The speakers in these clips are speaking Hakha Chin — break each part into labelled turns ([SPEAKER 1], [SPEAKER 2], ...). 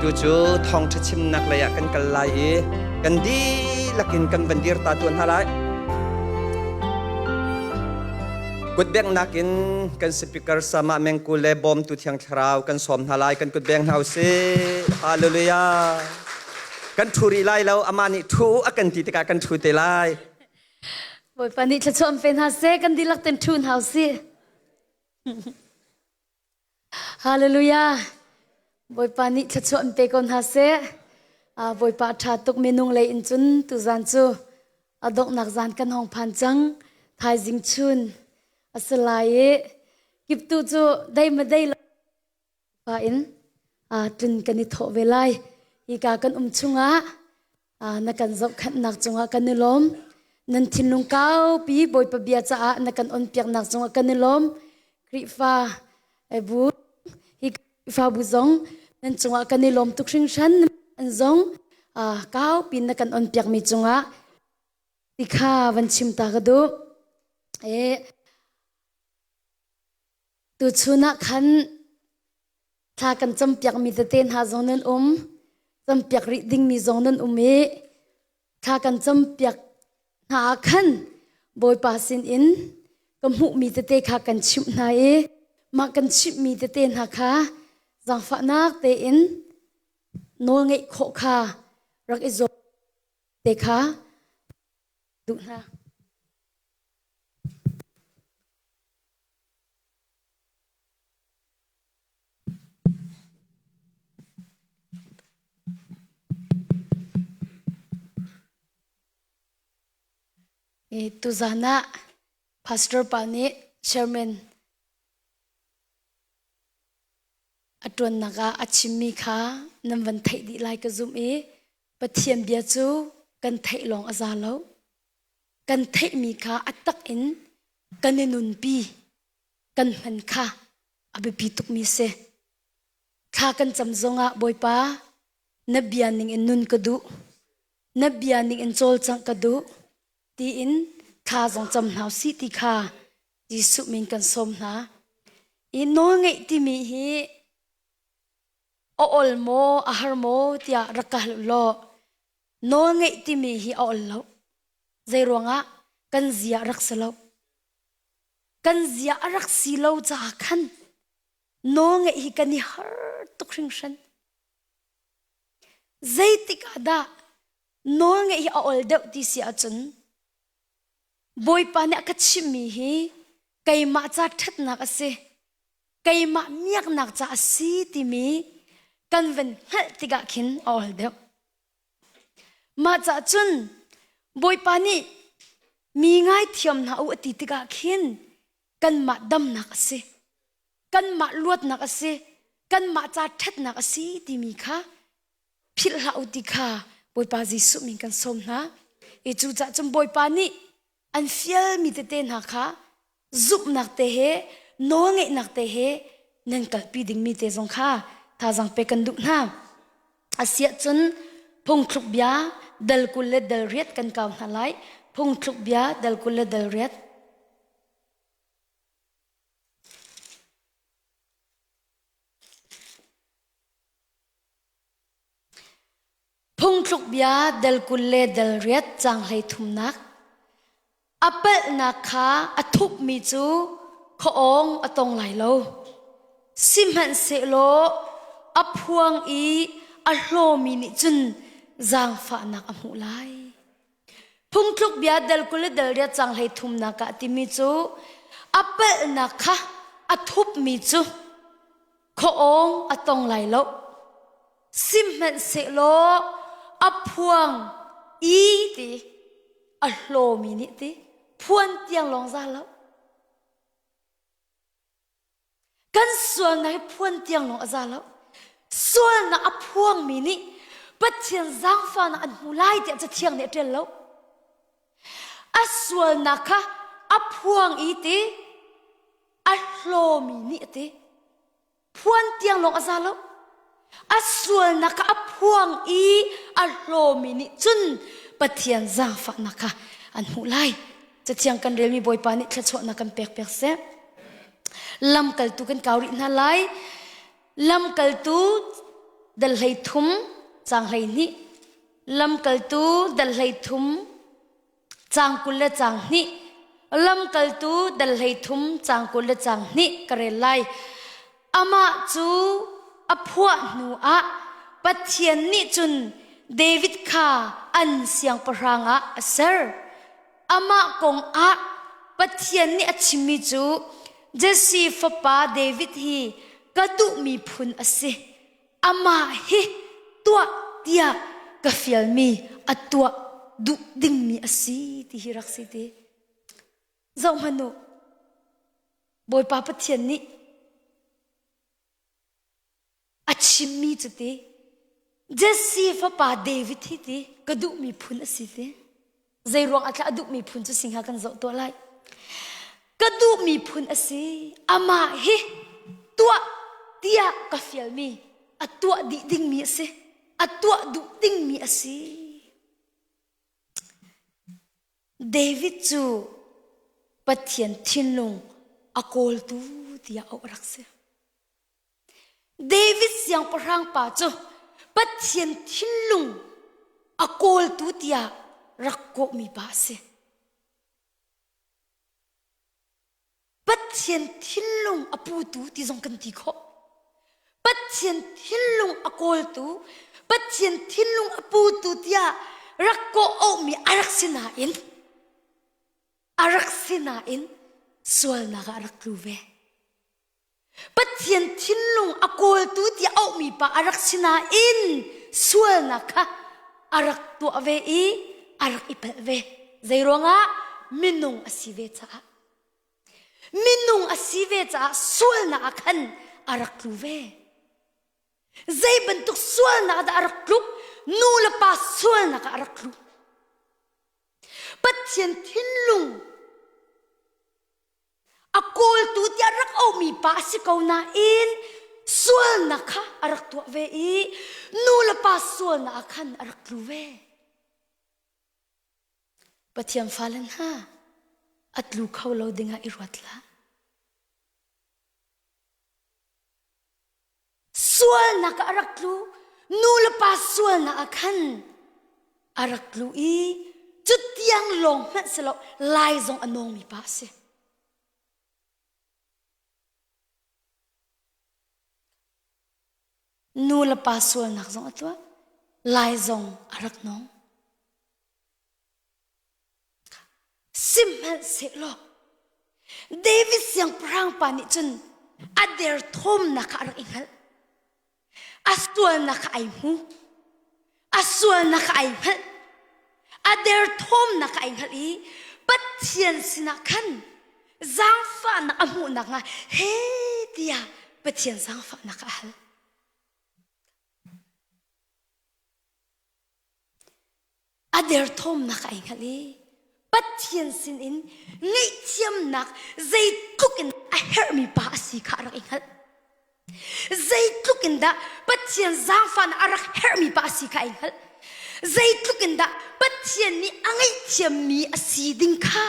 [SPEAKER 1] Tu cu thawngṭha chimnak lei ah kan kal lai i kan dihlak in kan van dir ta tuan hna lai. Kutbengnak in kan speaker Sama Mengku le bawmtu Thiang Thlarau kan sawm hna lai. Kan kutbeng hna usih. Hallelujah. Kan ṭhu rih lai lo. Amah nih ṭhu a kan ti tikah kan ṭhu te lai.
[SPEAKER 2] Bawipa nih thluachuah pe hna seh. Kan dihlak ten ṭhu hna usih. Hallelujah. Bawipa nih thluachuah an pe ko hna seh. Bawipa a ṭha tuk minung lei in cun tuzan cu a donghnak zan kan hong phan cang. Thaizing chun a si lai i kiptu cu dei ma dei lo pa in tlun kan i thawh ve lai. Hika kan um chungah na kan zohkhenhnak cungah kan i lawm. Nan thinlung kaupi Bawipa bia caah na kan onpiaknak cungah kan i lawm. Khrihfa bu hi Khrihfabu zong nan cungah kan i lawm tuk hringhran. An zong kaupi na kan onpiakmi cungah ti kha van chim ta ka duh. E, tuchun ah khan Thla kan campiakmi tete hna zong nan um. Campiak rih dingmi zong nan um i thla kan campiak hna ah khan Bawipa sinin ka hmuhmi tete kha kan chimh hna i mah kan chimhmi tete hna kha zaangfahnak tein nawlngeih khawh kha rak i zuam te kha duh hna. Tuzaan ah pastor pa nih chairman a ṭuannak ah a chimmi kha nan van theih dih lai ka zumh i Pathian bia cu kan theih lawng a za lo. Kan theihmi kha a tak in kan i nunpi. Kan hman kha a biapi tukmi si. Thla kan cam zongah Bawipa na bia ning in nun ka duh. Na bia ning in cawlcangh ka duh tiin thla zong cam hna usih ti kha Jesuh min kan sawm hna. I nawlngeih timi hi a ol maw a har maw tiah rak ka hal law nawlngeih timi hi a ol lo. Zei ruangah kan zia rak si lo. Kan zia a rak si lo caah khan nawlngeih hi kan i har tuk hringhran. Zeitik ah dah nawlngeih hi a ol deuh ti si ahcun Bawipa nih a ka chimhmi hi keimah ca ṭhatnak a si, keimah miaknak ca a si timi kan van hngalh tikah khin a ol deuh. Mah cah cun Bawipa nih mi ngaithiam hna u a ti tikah khin kanmah damnak a si, kanmah luatnak a si, kanmah ca ṭhatnak a si timi kha philh hlah u ti kha Bawipa Jesuh min kan sawm hna. I cucah cun Bawipa nih an fialmi tete hna kha zumhnak te he nawlngeihnak te he nan kalpi dingmi te zong kha thazaang pe kan duh hna. Asiah cun phungthluk bia dal 20 le dal riat kan kau hna lai. Phungthluk bia dal 20 le dal riat. Phungthluk bia dal 20 le dal riat caang hlei thumnak. A palhnak kha a thupmi cu khuaawng a tong lai lo. Sihmanhsehlaw a phuang i a hlawmi nih cun zaangfahnak a hmuh lai. Phungthluk bia dal 20 le dal riat caang hlei thumnak ah timi cu a palhnak kha a thupmi cu khuaawng a tong lai lo. Sihmanhsehlaw a phuang i ti a hlawmi nih ti phuan tiang lawng za lo. Kan sualnak hi phuan tiang lawng a za lo. Sualnak a phuangmi nih Pathian zaangfahnak an hmu lai tiah Cathiang nih a ṭial lo. A sualnak kha a phuang i ti a hlawmi nih a ti. Phuan tiang lawng a za lo. A sualnak kha a phuang i a hlawmi nih cun Pathian zaangfahnak kha an hmuh lai. Cathiang kan relmi Bawipa nih thluachuahnak kan pek piak seh. Lamkaltu kan kau rih hna lai. Lamkaltu dal 13 caang 12 Lamkaltu dal 13 caang 20 le caang hnih Lamkaltu dal 13 caang 20 le caang hnih ka rel lai. Amah cu a phuah hnu ah Pathian nih cun David kha an siangpahrang ah a ser. Amah kong ah Pathian nih a chimmi cu Jesse fapa David hi ka duhmi phun a si. Amah hi tuah tiah ka fialmi a tuah duh dingmi a si ti hi rak si ti. Zoh hmanh u, Bawipa Pathian nih a chimmi cu ti Jesse fapa David hi ti ka duhmi phun a si ti. Zei ruang ah thla a duhmi phun cu singha kan zoh tuah lai. Ka duhmi phun a si. Amah hi tuah tiah ka fialmi a tuah dih dingmi a si. A tuah duh dingmi a si. David cu Pathian thinlung a kawltu tiah auh a rak si. David siangpahrang pa cu Pathian thinlung a kawltu tiah rak kawhmi pa a si. Pathian thinlung a putu ti zong kan ti khawh. Pathian thinlung a kawltu, Pathian thinlung a putu tiah rak kawh auhmi a rak si nain a rak si nain sualnak ah a rak tlu ve. Pathian thinlung a kawltu tiah auhmi pa a rak si nain sualnak kha a rak tuah ve i a rak i palh ve. Zeiruangah minung a si ve caah. Minung a si ve caah sualnak ah khan a rak tlu ve. Zei bantuk sualnak dah a rak tluk? Nu le pa sualnak ah a rak tlu. Pathian thinlung A kawltu tiah rak auhmi pa a si ko nain sualnak kha a rak tuah ve i nu le pa sualnak ah khan a rak tlu ve. Pathian fale hna a tlu kho lo dingah i ruat hlah. Sualnak ah a rak tlu. Nu le pa sualnak ah khan a rak tlu i cutiang lawng hmanh si lo lai zong a nawngmi pa a si. Nu le pa sualnak zong a tuah. Lai zong a rak nawng. Sihmanhsehlaw David siangpahrang pa nih cun a derthawmnak kha a rak i hngalh. A sualnak kha ai hmu. A sualnak kha ai hngalh. A derthawmnak kha ai hngalh i Pathian sinah khan zaangfahnak a hmuh nakhnga he tiah Pathian zaangfahnak kha a hal. A derthawmnak ai hngalh i Pathian sinin ngaihthiamnak zeitluk in a herhmi pa a si kha a rak i hngalh. Zeitluk in dah Pathian zaangfahnak a rak herhmi pa a si kha ai hngalh. Zeitluk in dah Pathian nih a ngaihthiammi a si ding kha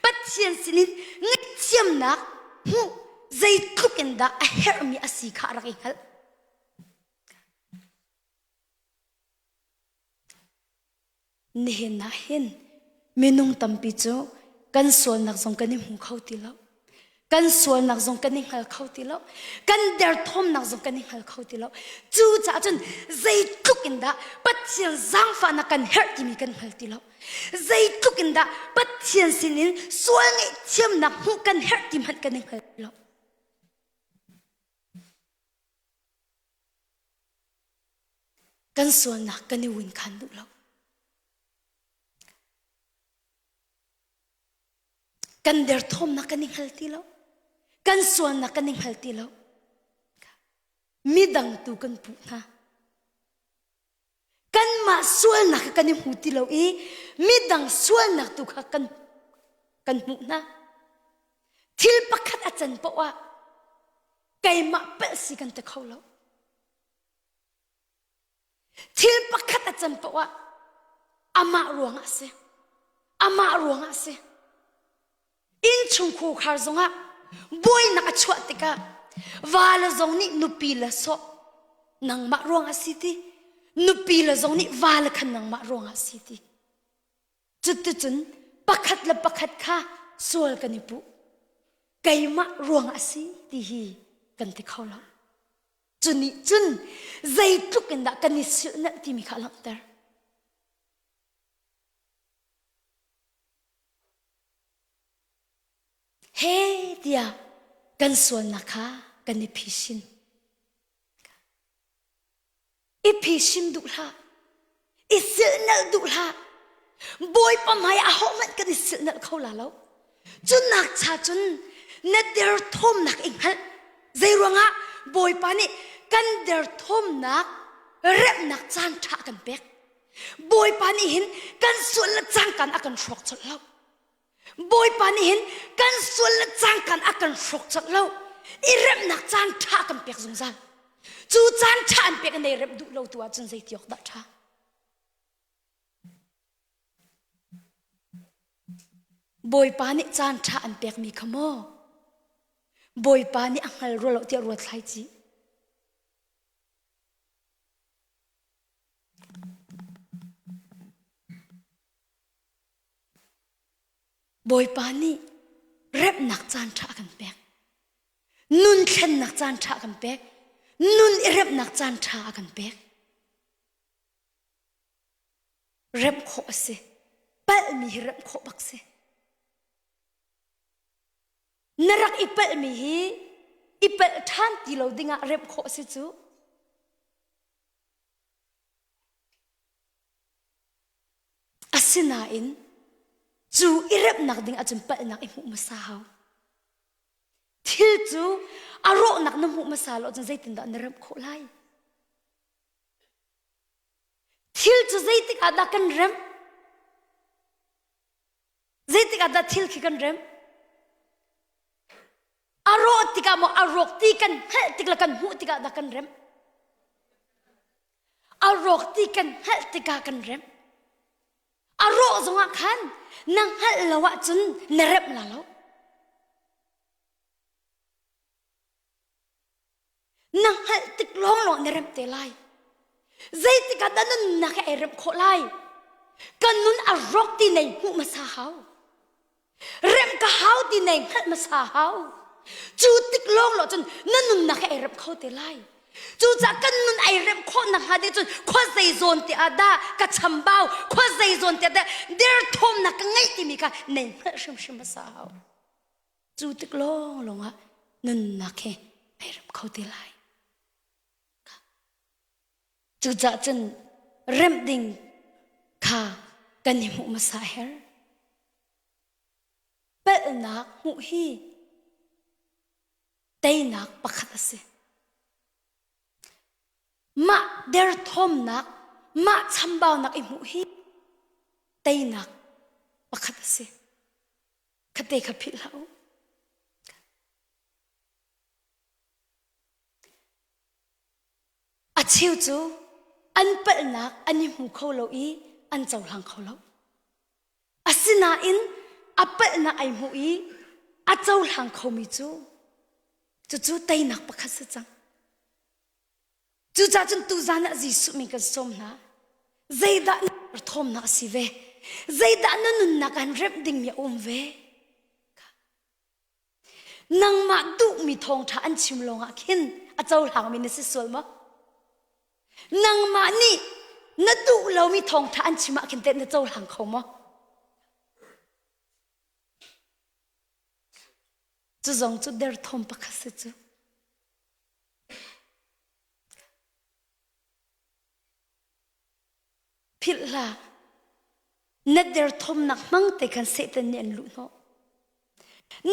[SPEAKER 2] Pathian sinin ngaihthiamnak hmuh zeitluk in dah a herhmi a si kha a rak i hngalh. Nihin ah hin minung tampi cu kan sualnak zong kan i hmu kho ti lo. Kan sualnak zong kan i hngal kho ti lo. Kan derthawmnak zong kan i hngal kho ti lo. Cucaah cun zeitluk in dah Pathian zaangfahnak kan herh timi kan hngal ti lo. Zeitluk in dah Pathian sinin sual ngaihthiamnak hmuh kan herh ti hmanh kan i hngal ti lo. Kan sualnak kan i winkhan duh lo. Kan derthawmnak kan i hngal ti lo. Kan sualnak kan i hngal ti lo. Midang tu kan puh hna. Kanmah sualnak kha kan i hmu ti lo i midang sualnak tu kha kan kan hmuh hna. Thil pakhat a can paoh ah keimah palh si kan ti kho lo. Thil pakhat a can paoh ah amah ruangah a si. Amah ruangah a si. Innchungkhar zongah buainak a chuah tikah va le zong nih nupi le sawh. Nangmah ruang a si ti. Nupi le zong nih va le khan nangmah ruang ah si ti. Cuticun pakhat le pakhat kha sual kan i puh. Keimah ruang a si ti hi kan ti kho lo. Cu nih cun zeitluk in dah kan i silhnalh timi kha a langhter. He tiah kan sualnak kha kan i phisin. I phisin duh hlah. I silhnalh duh hlah. Bawipa hmai ah ahohmanh kan i silhnalh kho la lo. Cu nak cha cun na derthawmnak i hngalh. Zei ruangah Bawipa nih kan derthawmnak remhnak caan ṭha a kan pek. Bawipa nih hin kan sual le cangkan a kan hrawk colh lo. Bawipa nih hin kan sual le cangkan a kan hrawk colh lo. I remhnak caan ṭha a kan pek zungzal. Cu caan ṭha an pek nei remh duh lo tu ahcun zei ti awk dah ṭha. Bawipa nih caan ṭha an pekmi kha maw Bawipa nih a hngal rua lo tiah ruat thlai cih. Bawipa nih remhnak caan ṭha a kan pek. Nun thlennak caan ṭha a kan pek. Nun i remhnak caan ṭha a kan pek. Remh khawh a si. Palhmi hi remh khawh bak si. Na rak i palhmi hi i palh ṭhan ti lo dingah remh khawh a si cu. Asinain cu i remhnak ding ahcun palhnak i hmuh hmasa hau. Thil cu a rawhnak na hmuh hmasa lo ahcun zeitindah na remh khawh lai? Thil cu zeitik ah dah kan remh? Zeitik ah dah thil khi kan remh? A rawh tikah maw a rawk ti kan hngalh tik le kan hmuh tikah dah kan remh? A rawk ti kan hngalh tikah kan remh. A rawh zongah khan na hngalh lo ahcun na remh la lo. Na hngalh tik lawnglawng na remh te lai. Zeitik ah dah nunnak hi ai remh khawh lai? Kan nun a rawk ti nei hmuh hmasa hau. Remh ka hau ti nei hngalh hmasa hau. Cu tik lawnglawng cun na nunnak hi ai remh kho te lai. Cucaah kan nun ai remh khawh nakhnga ding cun khua zei zawn te ah dah ka chambau, khua zei zawn te ah dah derthawmnak ka ngeih timi kha nei hngalh hrimhrim hmasa hau. Cu tik lawnglawng ah nunnak hi ai rem kho te lai. Cucaah cun remh ding kha kan i hmuh hmasa a herh. Palhnak hmuh hi teinak pakhat a si. Mah derthawmnak, mah chambaunak i hmuh hi teinak pakhat a si. Khate kha philh hlah u. A cheu cu an palhnak an i hmu kho lo i an cohlang kho lo. Asinain a palhnak ai hmuh i a cohlang khomi cu cucu teinak pakhat si cang. Cucaah cun tuzan ah Jesuh min kan sawm hna. Zeidah na thawmnak a si ve? Zeidah na nunnak ah remh dingmi a um ve? Nangmah duhmi thawngṭha an chim lawngah khin a cohlangmi na si sual maw? Nangmah nih na duh lomi thawngṭha an chim ah khin teh na cohlang kho maw? Cu zong cu derthawm pakhat si cu. Philh hlah. Na derthawmnak hmang te khan Satan nih an luh hnawh.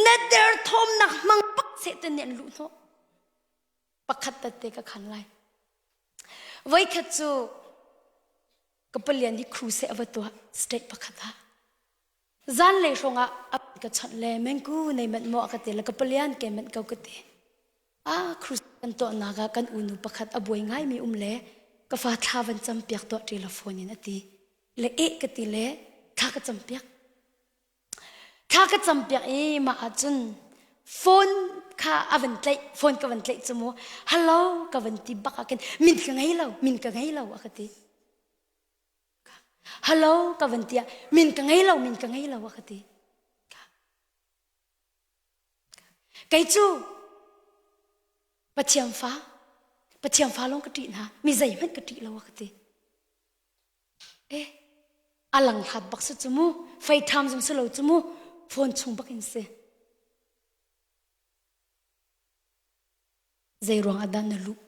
[SPEAKER 2] Na derthawmnak hmang bak Satan nih an luh hnawh. Pakhat tette ka khan lai. Voikhat cu ka palian hi crusade a va tuah state pakhat ah. Zanlei hrawng ah a ka chawnh le mengku nei manh maw a ka ti le ka palian ke manh ko ka ti. Ah crusade kan tuahnak ah kan unu pakhat a buai ngaimi um le ka fa thla van cam piak tuah ṭi la phone in a ti. Le eh ka ti le thla ka cam piak. Thla ka cam piak i mah ahcun. Phone kha a van tlaih, phone ka van tlaih cu mu, hello ka van ti bak ah khin min ka ngei lo, min ka ngei lo a ka ti. Hello ka van ti ah min ka ngei lo, min ka ngei lo a ka ti. Kei cu Pathian fa, Pathian fa lawng ka ṭih hna, mi zeihmanh ka ṭih lo a ka ti. Eh, a lang hlat bak si cu mu, fei ṭham zong si lo cu mu, phone chung bak in si. Zei ruang ah dah na luh?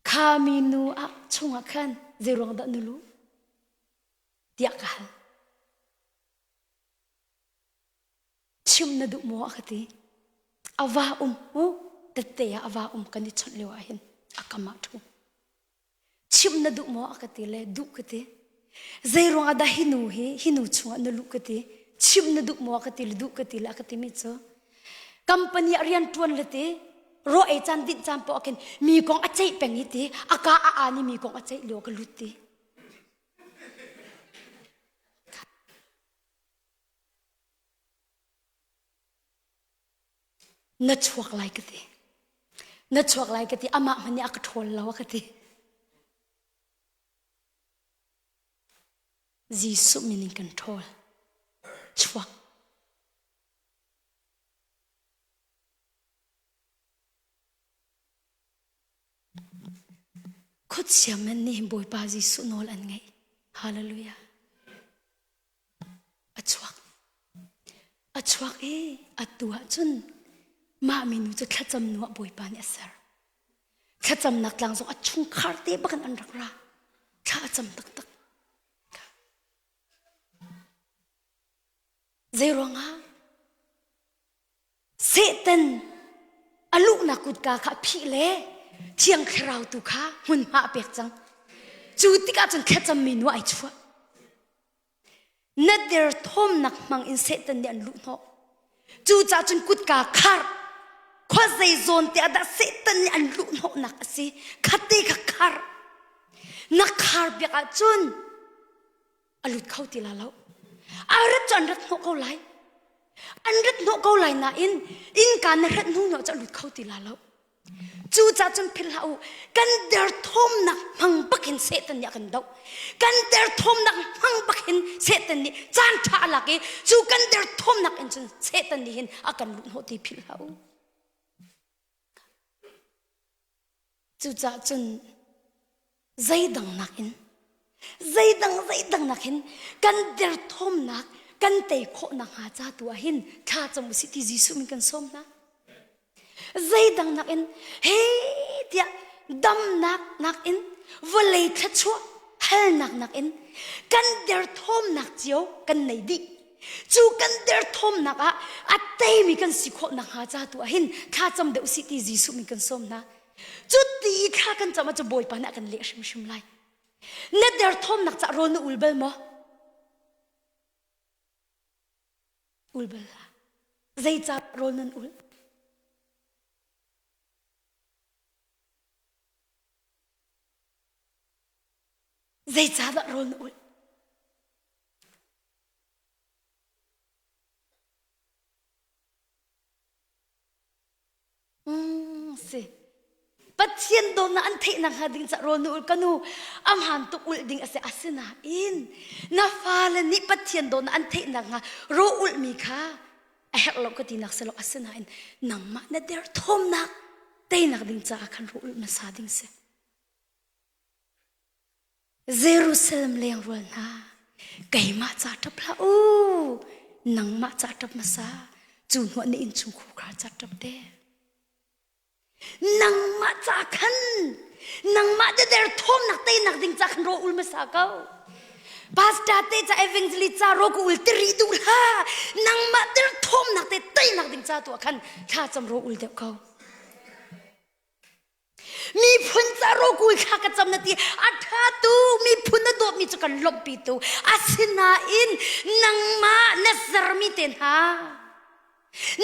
[SPEAKER 2] Kha mi nu ah chungah khan zei ruang dah na luh? Tiah ka hal. Chim na duh maw a ka ti. A va um mu, tette ah a va um kan i chawnh lio ah hin a kam ah ṭhu. Chimh na duh maw a ka ti le duh ka ti. Zei ruangah dah hi nu hi hi nu chungah na luh ka ti. Chimh na duh maw a ka ti le duh ka ti le a ka timi cu company ah rian ṭuan le ti ro ei caan dinh caan poah khin mi kong a ceih peng i ti a ka a aan i mi kong a ceih lio ka lut ti. Na chuak lai ka ti. Na chuak lai ka ti. Amah hmanh nih a ka ṭhawl lo a ka ti. Jesuh min in kan ṭhawl. Chuak. Khuachia men nih Bawipa Jesuh nawl an ngeih. Hallelujah. A chuak. A chuak i atu ahcun mah minu cu thlacam nu ah Bawipa nih a ser. Thlacamnak tlang zong a chungkhar te bakin an rak ra. Thla a cam taktak. Zei ruangah Satan a luhnak kutka kha a phih le Thiang Thlarau tu kha hmunhma a pek cang. Cu tikah cun thlacammi nu ai chuah. Na derthawmnak hmang in Satan nih an luh hnawh. Cucaah cun kutka khar khua zei zawn te ah dah Satan nih an luh hnawhnak a si khate kha khar. Na khar piak ahcun a lut kho ti la lo. A rat cu an rat hnawh ko lai. An rat hnawh ko lai nain innka na rat hnu hnawh cu a lut kho ti la lo. Cucaah cun philh hlah u, kan derthawmnak hmang bakin Satan nih a kan doh. Kan derthawmnak hmang bakin Satan nih caan ṭha a lak i cu kan derthawmnak in cun Satan nih hin a kan luh hnawh ti philh hlah u. Cucaah cun zeidang nakin zeidang zeidang nakin kan derthawmnak kan tei khawh nakhnga ca tu ah hin thla cam usih ti Jesuh min kan sawm hna. Zeidang nakin he tiah damnak nakin vawlei thluachuah halnak nakin kan derthawmnak cio kan nei dih. Cu kan derthawmnak ah a teimi kan si khawh nakhnga ca tu ah hin thla cam deuh usih ti Jesuh min kan sawm hna. Cu ti i thla kan cam ahcun Bawipa nih a kan leh hrimhrim lai. Na derthawmnak cah rawl na ul bal maw? Ul bal hlah. Zeicah rawl nan ul? Zeicahdah rawl na ul? Mm, si. Pathian dawtnak an theih nakhnga ding ca rawl na ul ka nu amhan tuk ulh ding a si asinain na fale nih Pathian dawtnak an theih nakhnga raw ulhmi kha a herh lo ka ti nak si lo asinain nangmah na derthawmnak teinak ding caah khan raw ulh hmasa ding si. Jerusalem lengrual hna, keimah ca ṭap hlah u, nangmah ca ṭap hmasa, cu hnuah na innchungkhur kha ca ṭap te. Nangmah ca khan, nangmah deder thawmnak teinak ding ca khan ro ul hmasa ko. Pastor te ca evangelist ca ro ku ul tiri duh hlah, nangmah der thawmnak te teinak ding ca tu ah khan thla cam ro ul deuh ko. Miphun ca rawkul thla ka cam na ti a ṭha tu miphun na dawtmi cu kan lawmhpi tu asinain nangmah na sermi te hna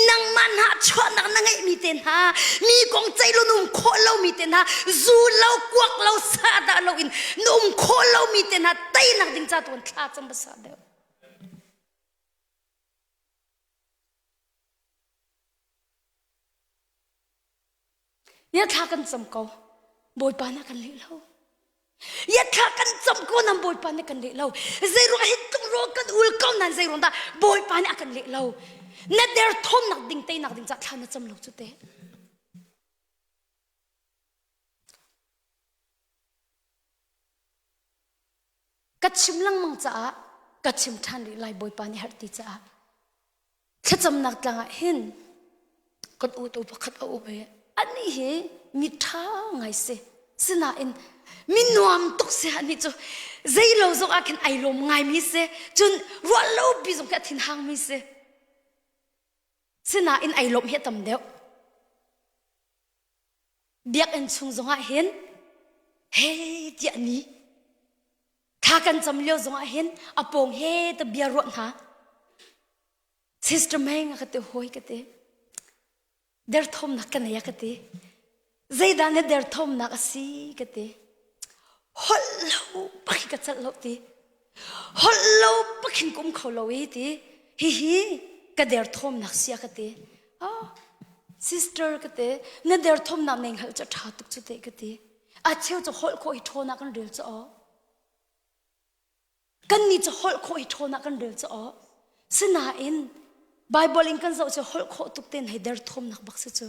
[SPEAKER 2] nangmah hna chuahnak na ngeihmi te hna mi kong ceih lo na um khawh lomi te hna zu lo kuak lo sahdah lo in na um khawh lomi te hna teinak ding ca tuan thla cam hmasa deuh. Ya thla kan cam ko. Bawipa na kan leh lo. Ya thla kan cam ko nan Bawipa nih kan leh lo. Zeiruang hi tluk ro kan ul ko nan zeiruang dah Bawipa nih a kan leh lo. Na der thawmnak ding teinak ding ca thla na cam lo cu te. Ka chim lengmang caah ka chim ṭhan rih lai Bawipa nih herh ti caah. Thlacamnak tlang ah hin kan utu pakhat a um i anih hi mi ṭha ngai si. Sinain mi nuam tuk si anih cu zei lo zong ah khin ai lawm ngaimi si. Cun ruah lo pi zong khi a thinhang mi si. Sinain ai lawmh hi a tam deuh. Biakinn chung zongah hin hei tiah ni thla kan cam lio zongah hin a pawng he ta bia ruah hna. Sister Meng a ka ti hawi ka ti. Derthawmnak ka nei a ka ti. Zeidah na derthawmnak a si ka ti. Holh lo bak hi ka celh lo ti. Holh lo bak hin ka um kho lo i ti. Hihi ka derthawmnak si a ka ti. Oh, sister ka ti. Na derthawmnak nei hngalh cu ṭha tuk cu te ka ti. A cheu cu holh khawh hi ṭhawn ah kan rel cu aw. Kannih cu holh khawh hi ṭhawn ah kan rel cu aw. Sinain Bible in kan zoh cu holh khawh tuk ten hei derthawmnak bak si cu.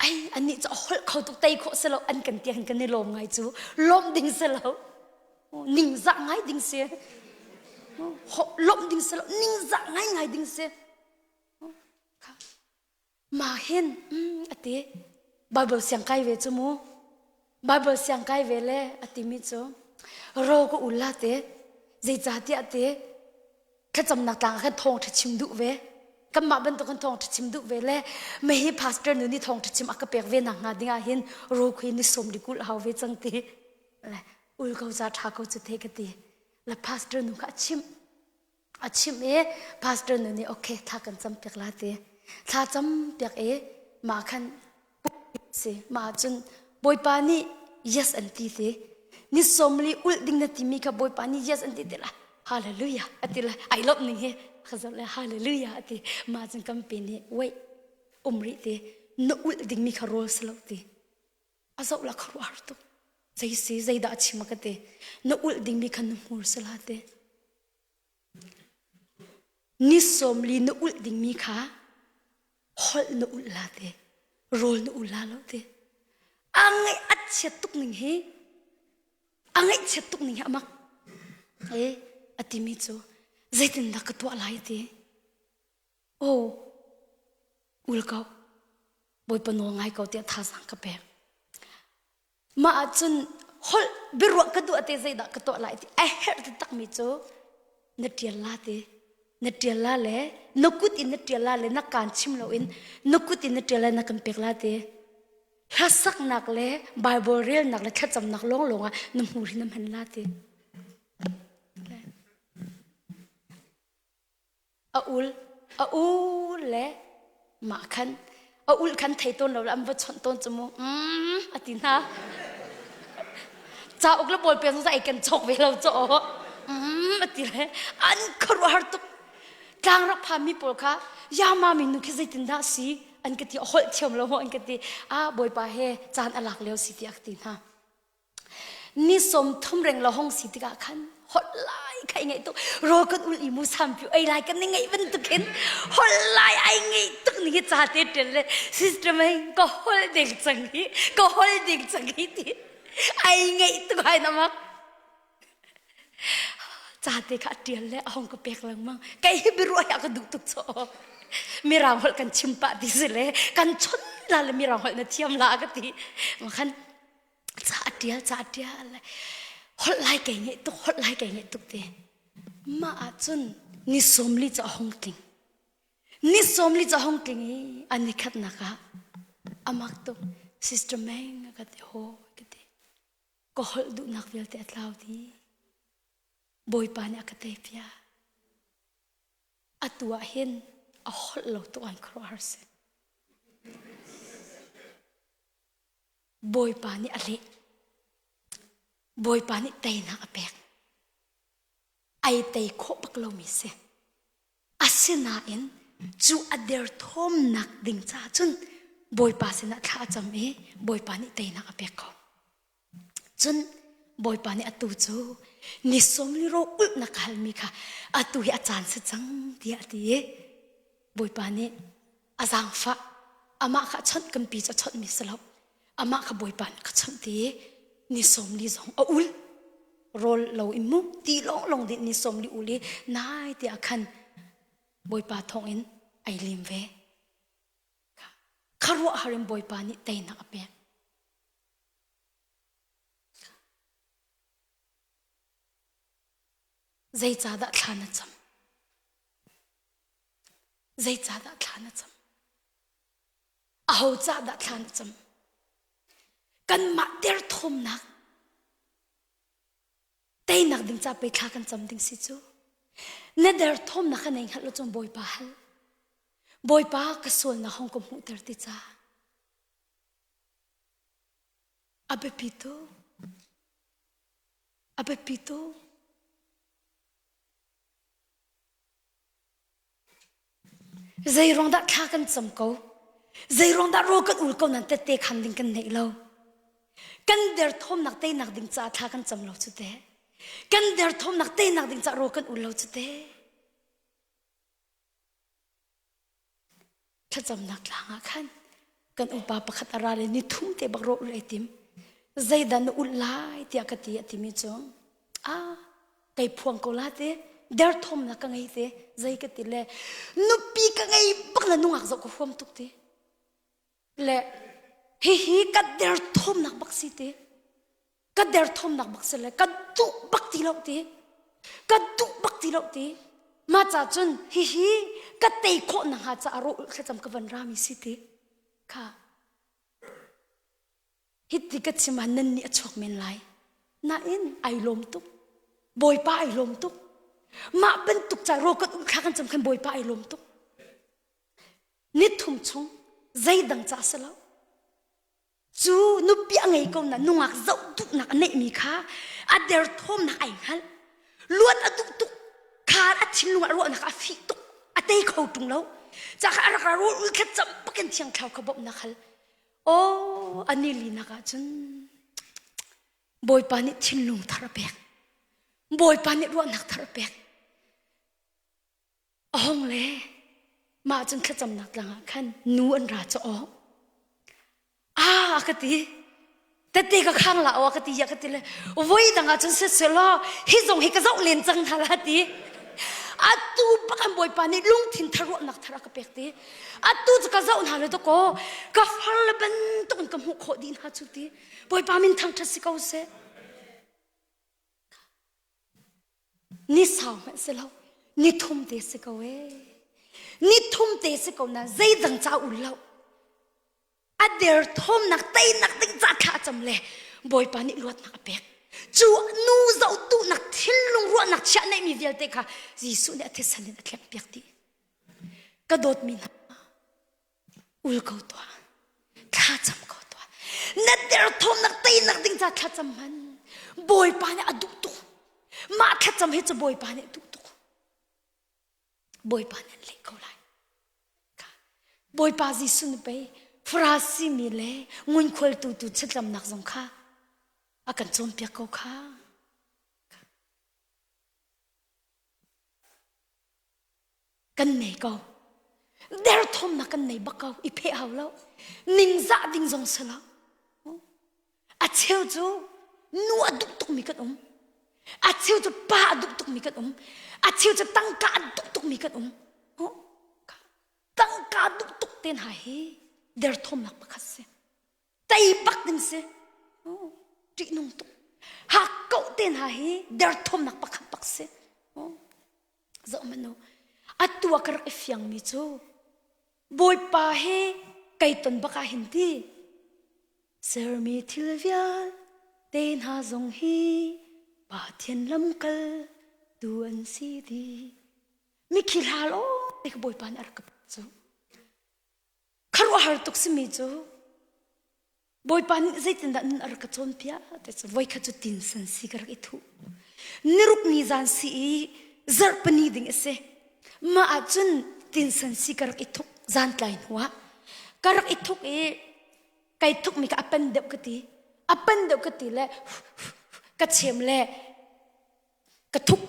[SPEAKER 2] Ai annih cu a holh kho tuk tei khawh si lo an kan tiang kan i lawm ngai cu lawmh ding si lo ningzah ngai ding si lawmh ding si lo ningzah ngai ngai ding si ma hin a ti Bible siang kai ve cu mu Bible siang kai ve le a timi cu ro ka ul la te zeicahtiah te thlacamnak tlang ah khan thawngṭha chim duh ve kanmah bantuk kan thawngṭha chim duh ve le mei pastor nu nih thawngṭha chim a ka pek ve nak hnga ding ah hin ro khui ni som di kul hau ve cang ti le ul ko ca ṭha ko cu te ka ti le pastor nu kha a chimh a chimh i pastor nu nih okay thla kan cam piak la ti thla cam piak i mah khan si mah cun bawipa nih yes an ti ti ni sawmli ulh ding na timi kha bawipa nih yes an ti ti la hallelujah ati la ai lawmh ning hi ka zoh le hallelujah ati mah cun kampi nih wait um rih ti na ulh dingmi kha rawl si lo ti a zoh la khuaruah har tuk zei si zeidah a chim a ka ti na ulh dingmi kha na hmur si la ti Ni 40 na ulh dingmi kha holh na ulh la te, rawl na ul la lo te. A ngaih a chiat tuk ning hi, a ngaihchiat tuk ning hi a mak. E, a timi cu zeitindah ka tuah lai ti. Oh, ul ko. Bawipa nawl ngai ko tiah thazaang ka pek. Mah ahcun holh biaruah ka duh te zeidah ka tuah lai ti a herh takmi cu na ṭial la ti na ṭial la le na kut in na ṭial la le na kaan chim loin na kut in na ṭial la na kan pek la ti hlasaknak le Bible relnak le thlacamnak lawnglawng ah na hmur hi na hman la ti A ul a ul le mah khan a ul khan thei tawn lo le an va chawnh tawn cu mu mm a ti hna cauk le bawlpen zong ai kan chawk ve lo caw mm a ti le an khuaruahhar tuk tlang rak phami pawl kha yama mi nu khi zeitindah si an ka ti holh thiam lo maw an ka ti a bawipa he caan a lak lio si tiah ka ti hna Ni 30 reng lo hong si tikah khan holh lai kha i ngaih tuk rawl kan ul i mu sampiu ei lai kan i ngaih bantukin holh lai ai ngaih tuk ni hi ca te ṭel le sister mei ka holh ding cang hi ka holh ding cang hi ti ai ngaih tuk ai na mak ca te kha a ṭial le a hong ka pek lengmang kei hi biaruah hi a ka duh tuk chaw mirang holh kan chim pah ti si le kan chon la le mirang holh na thiam la ka ti ma khan ca a ṭial ca a ṭial holh lai kei ngeih tuk holh lai kei ngeih tuk ti mah ahcun ni 40 cu a hung tling ni 40 cu a hung tling i a ni khatnak ah amak tuk sister Meng a ka ti ho ka ti ka holh duhnak vialte a tlau dih bawipa nih a ka tei piak atu ah hin a holh lo tuk an khuaruahhar si Bawipa nih a leh. Bawipa nih teinak a pek. Ai tei khawh bak lomi si. Asinain Cu a derthawmnak ding caah cun Bawipa sinah thla a cam i Bawipa nih teinak a pek ko. Cun Bawipa nih atu cu ni sawmli ro ulhnak ka halmi kha atu hi a caan si cang tiah a ti i Bawipa nih a zaangfah amah kha a chawnh kan pi cu a chawnhmi si lo amah kha Bawipa nih ka chawnh ti i ni 40 zong a ul rawl lo in mu ti lawng lawng dih ni 40 ul i nai te ah khan Bawipa thawngin ai lim ve kharuahhar in Bawipa nih teinak a pek Zeicahdah thla na cam? Zeicahdah thla na cam? Aho cah dah thla na cam? Kanmah derthawmnak teinak ding ca pei thla kan cam ding si cu. Na derthawmnak kha nei hngalh lo cun Bawipa hal. Bawipa ka sualnak hong ka hmuhter ti ca. A biapi tuk. A biapi tuk. Zei ruang dah thla kan cam ko? Zei ruang dah rawl kan ul ko nan tette khan ding kan neih lo? Kan derthawmnak teinak ding caah thla kan cam lo cu teh. Kan derthawmnak teinak ding caah rawl kan ul lo cu teh. Thlacamnak tlang ah khan kan upa pakhat a ra le ni thum te bak rawh ul ai tim. Zeidah na ulh lai tiah ka ti a timi cu ah kei phuang ko la te derthawmnak ka ngei te zei ka ti le nupi ka ngei bak na nungak zoh ka huam tuk ti le hihi ka derthawmnak bak si ti ka derthawmnak bak si le ka duh bak ti lo ti ka duh bak ti lo ti ma ca cun hihi ka tei khawh na hnga caah rawh thlacam ka van rami si ti kha Hiti ka chim ah nan nih a chuak men lai. Nain ai lawm tuk. Bawipa ai lawm tuk. Mah bantuk ca rawl kan um thla kan cam khan Bawipa ai lawm tuk. Ni thum chung zeidang ca si lo. Cu nupi a ngei ko na nungak zoh duhnak a neihmi kha a derthawmnak ai hngalh. Luat a duh tuk. Kha a thinlung ah ruahnak a fih tuk. A tei kho ṭung lo. Ca kha a rak ra rawl ul thlacam bakin thiang thlau kha bawmhnak hal. Aw, a ni linak ah cun Bawipa nih thinlung thar a pek. Bawipa nih ruahnak thar a pek. A hong le mah cun thlacamnak tlang ah khan nu an ra cu aw. Ah ka ti. Tete ka khang la aw ka ti ya ka ti le voi dang ah cun siselaw hi zong hi ka zoh len cang hna la ti. Atu bak an Bawipa nih lungthin thar ruahnak thar a ka pek ti. Atu cu ka zoh hna le dakaw ka far le bantuk in ka hmuh khawh dih hna cu ti. Bawipa min thangṭhat si ko seh. Ni sau hmanh si lo, ni thum te si ko ee. Ni thum te si ko na zeidang ca ul lo. A derthawmnak teinak ding ca thla cam le Bawipa nih luatnak a pek. Cu nu zoh duhnak thinlung ruahnak chiah neihmi vialte kha Jesuh nih a thisen in a thleng piak dih. Ka dawtmi hna, ul ko tuah. Thlacam ko tuah. Na derthawmnak teinak ding ca thlacam hman. Bawipa nih a duh tuk. Mah thlacam hi cu Bawipa nih a duh tuk. Bawipa nih an leh ko lai. Bawipa Jesuh nih pei Farasi mi le ngunkhualtu tu chiatlamnak zong kha a kan cawnpiak ko kha. Kan nei ko. Derthawmnak kan nei bak ko. I pheh hau lo. Ningzah ding zong si lo. A cheu cu nu a duh tukmi kan um. A cheu cu pa a duh tukmi kan um. A cheu cu tangka a duh tukmi kan um. Tangka duh tuk te hna hi derthawmnak pakhat si. Tei bak ding si. Ṭihnung tuk. Hak ko te hna hi derthawmnak pakhat bak si. Zoh hmanh u. Atu ah ka rak i fiangmi cu Bawipa he kai ton bak ah hin ti Sermi thil vialte hna zong hi Pathian lamkal tu an si dih. Mikhi hla law te ka Bawipa nih a rak ka pek cu. Khuaruahhar tuk simi cu Bawipa nih zeitindah nun a rak ka cawnpiak ti cu voikhat cu tinsan si ka rak i thuh. Niruk ni zan si i zarhpini ding a si. Mah ahcun Tinsan si ka rak i thuk zan tlai hnu ah ka rak i thuk i kai thuk mi ka a pan deuh ka ti a pan deuh ka ti le ka chem le ka thuk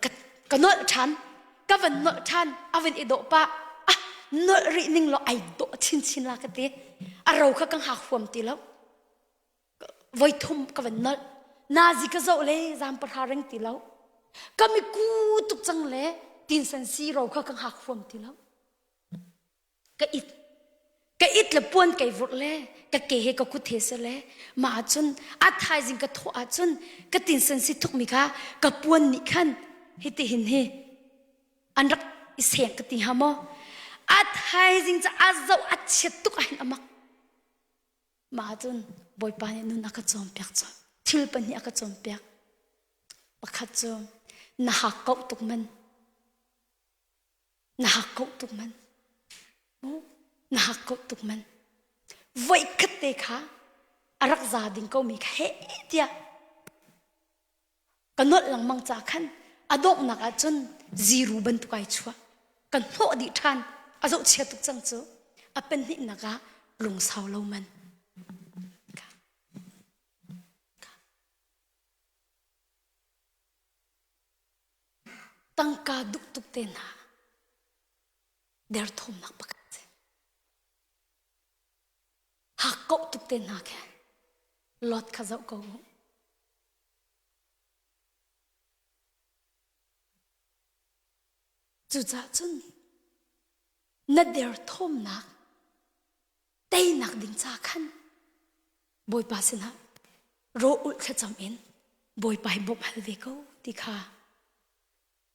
[SPEAKER 2] ka ka nolh ṭhan ka van nolh ṭhan a van i dawh pah ah nolh rih ning law ai dawh chinchin la ka ti a ro kha ka hngak huam ti lo voi thum ka van nolh nazi ka zoh le zam pahra reng ti lo ka mi ku tuk cang le tinsan si ro kha ka hngak huam ti lo ka it ka it le puan kai vurh le ka ke he ka kut he se le mah ahcun a thaizing ka thawh ahcun ka tinsan si thuk mi kha ka puan nih khan hiti hin hi an rak i seng ka ti hnga maw a thaizing ca a zoh a chiat tuk ahhin amak mah ahcun bawipa nih nun a ka cawnpiak cu thil pahnih a ka cawnpiak pakhat cu na hak kauh tuk man Na hak ko tuk man. Na hak ko tuk man. Voi khat te kha a rak za ding ko mi kha he tiah ka nolh lengmang ca khan a donghnak ah cun ziru bantuk ai chuah ka hnawh dih ṭhan a zohchia tuk cang cu a pahnihnak ah lungsau lo man Tangka duh tuk te hna derthawmnak pakhat a si. Hakkauh tuk te hna khi Lot kha zoh ko u. Cucaah cun na derthawmnak teinak ding ca khan Bawipa sinah raw ulh thlacam in Bawipa hi bawmh hal ve ko ti kha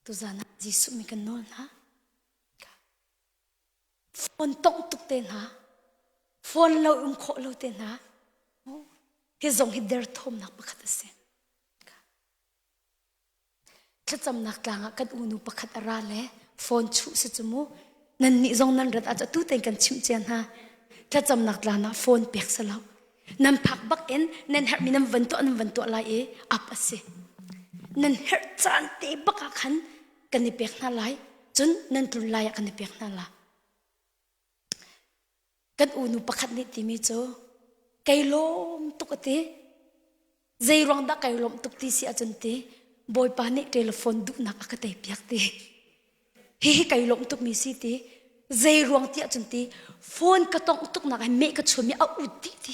[SPEAKER 2] tuzan ah Jesuh mi kan nawl hna. Phone tongh tuk te hna, phone lo um khawh lo te hna, hi zong hi derthawmnak pakhat a si. Thlacamnak tlang ah kan unu pakhat a ra le phone chuh si cu mu. Nannih zong nan rat ahcun atu tein kan chimh cia hna. Thlacamnak tlang ah phone pek si lo. Nan phak bak in nan herhmi nan van tuah nan van tuah lai i ap a si. Nan herh caan te bak ah khan kan i pek hna lai. Cun nan tlun lai ah kan i pek hna la. Kan unu pakhat nih timi cu kei lawm tuk a ti. Zei ruang dah kai lawmh tuk ti si ahcun ti Bawipa nih telephone duhnak a ka tei piak ti. Hihi kai lawmh tuk mi si ti. Zei ruang ti ahcun ti phone ka tongh tuknak hi meh ka chum i a ut dih ti.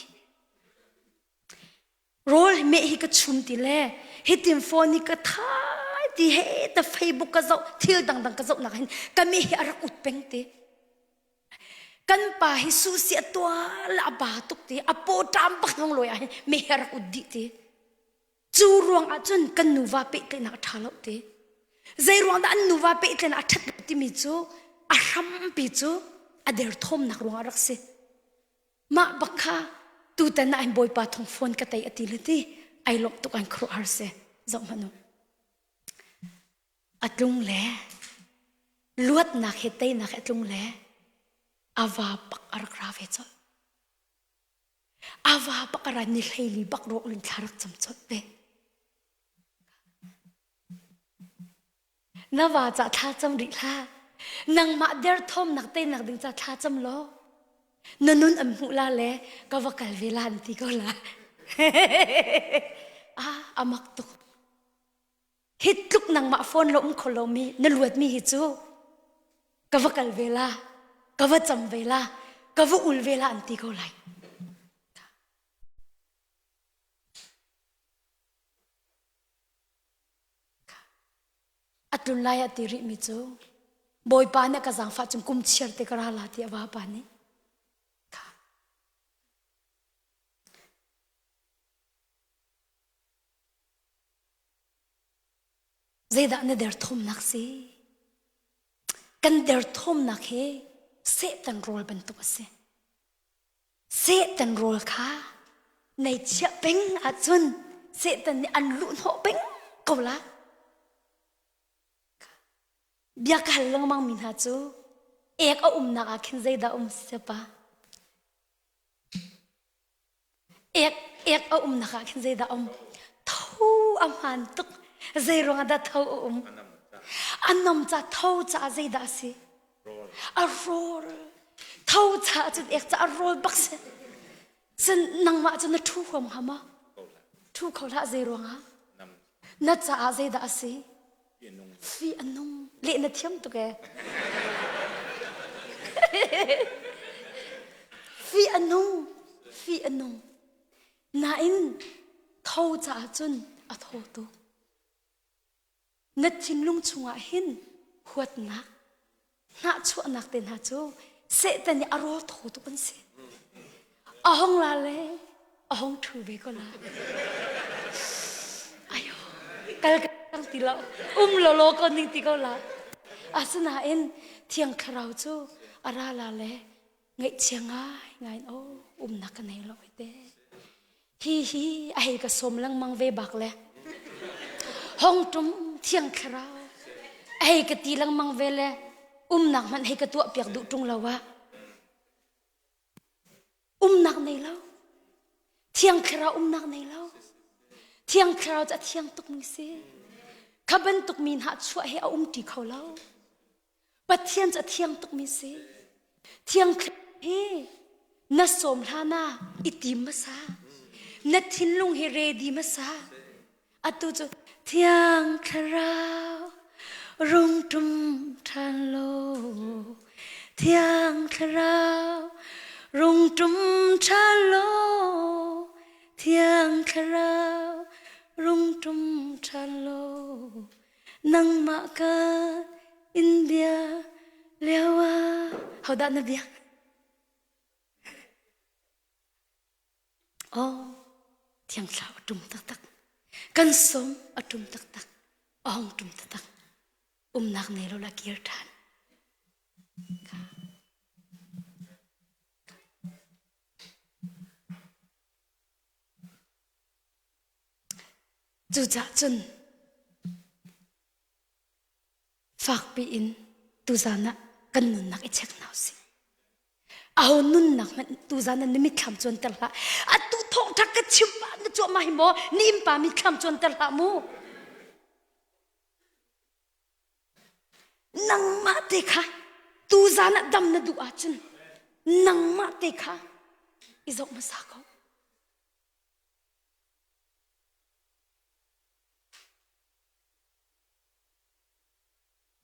[SPEAKER 2] Rawl meh hi ka chum ti le hitin phone hi ka thai ti he ta Facebook ka zoh thil dangdang ka zohnak hin ka meh hi a rak ut peng ti. Kan pa hi susi a tual a ba tuk ti a paw ṭam bak ngong lawi ah hin meh hi a rak ut dih ti. Cu ruang ah cun kan nuva pehtlaihnak a ṭha lo ti. Zei ruang dah an nuva pehtlaihnak a ṭhat lo timi cu a hrampi cu a derthawmnak ruang ah rak si. Mah bak kha tutan ah hin Bawipa thong phone ka tei a ti le ti ai lawmh tuk an khuaruahhar si. Zoh hmanh u. A tlung le luatnak he teinak he a tlung le a va bak a rak ra ve colh. A va bak a ra ni hleili bak rawh in thla rak cam colh ve. Na va ca thla cam rih hlah. Nangmah derthawmnak teinak ding ca thla cam law na nun an hmuh la le ka va kal ve la an ti ko la. ah, a mak tuk. Hi tluk nangmah phone lo um kho lomi na luatmi hi cu ka va kal ve la, ka va cam ve la, ka va ul ve la an ti ko lai. A tlun lai a ti rihmi cu Bawipa nih ka zaangfah cun kum chiar te ka ra la ti a vapa nih. Zeidah na derthawmnak si? Kan derthawmnak hi Satan rawl bantuk a si. Satan rawl kha nei chiah peng ahcun Satan nih an luhhnawh peng ko la. Bia ka hal lengmang mi hna cu ek a umnak ah khin zeidah um siapa? Ek ek a umnak ah khin zeidah um? Tho a hmaan tuk. Zei ruangah dah tho a um? A nom ca tho caah zeidah a si? A rawl. Tho caah cun ek ca a rawl bak si. Cun nangmah cu na ṭhu huam hnga maw? Ṭhu kho hlah zei ruangah? Na caah zeidah a si? Fi a nung. Leh na thiam tuk ee. Fi a nung. Fi a nung. Nain tho caah cun a thaw tuk. Na thinlung chungah hin huatnak, hnahchuahnak te hna cu Satan nih a rawl thaw tuk an si. A hong la le a hong ṭhu ve ko la. Ayo, kal kang ti lo, um lo lo ko ning ti ko la. Asinain Thiang Thlarau cu a ra la le ngaihchia ngai ngai in oh umnak ka nei lo te. Hi hi a hei ka sawm lengmang ve bak le hong tum Thiang Thlarau a hei ka ti lengmang ve le umnak hmanh hei ka tuah piak duh ṭung lo ah umnak nei lo Thiang Thlarau umnak nei lo Thiang Thlarau cu a thiang tukmi si kha bantuk mi hna chuah he a um ṭi kho lo Pathian cu a thiang tukmi si. Thiang hi na sawm hlan ah i tim hmasa. Na thinlung hi ready hmasa. Atu cu Thiang Thlarau rung ṭum ṭhan law Thiang Thlarau rung ṭum ṭhan law Thiang Thlarau rung ṭum ṭhan law Nangmah ka in bia lio ah hodah na biak? Oh, Thiang Thlarau a ṭum taktak. Kan sawm a ṭum taktak. A hong ṭum taktak. Umnak nei lo la kir ṭhan. Cucaah cun fakpi in tuzan ah kan nunnak i check hna usih. Aho nunnak hmanh tuzan ah na mitthlam cuanter hlah. Atu thawngṭha ka chim pah na cuahmah hi maw ni innpa mitthlam cuanter hlah mu. Nangmah te kha tuzan ah dam na duh ahcun nangmah te kha i zoh hmasa ko.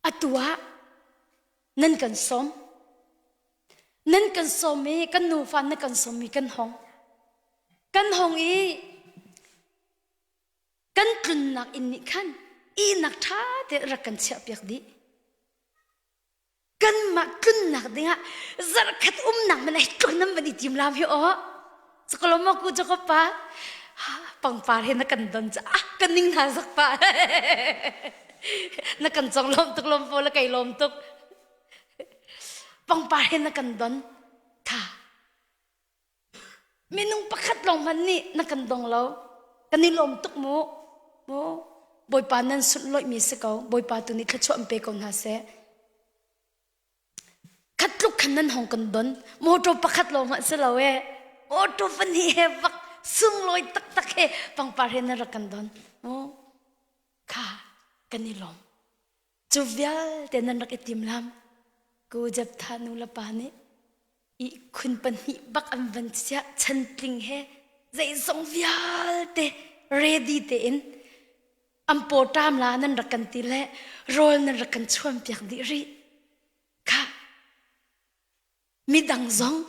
[SPEAKER 2] Atu ah nan kan sawm. Nan kan sawm i kan nufa na kan sawm i kan hong. Kan hong i kan tlunnak inn nih khan ihnak ṭha te rak kan chiahpiak dih. Kanmah tlunnak dingah zarhkhat umnak man ai tluk nan van i tim lam hi aw. Cakalomo ku cakapa pangpar he na kan don ca ah kan ning hna zak pa. Na kan cong lom tuk lom fo la kai lom tuk. Pangpar he na kan don tha. Minung pakhat lawng hmanh nih na kan dong lo. Kan i lawm tuk mu. Mu. Bawipa nan sunhlawihmi si ko. Bawipa tu nih thluachuah in pe ko hna seh. Khat tluk khan nan hong kan don. Motor pakhat lawng hmanh si lo e. Auto pahnih he vak sunglawi taktak he pangpar he nan rak kan don. Mu. Kha kan i lawm. Cu vialte nan rak i timlam. Ku Jeptha nu le pa nih ihkhun pahnih bak an van chiah chantling he zeizong vialte ready tein an pawṭam la nan rak kan ti le rawl nan rak kan chuan piak dih rih kha midang zong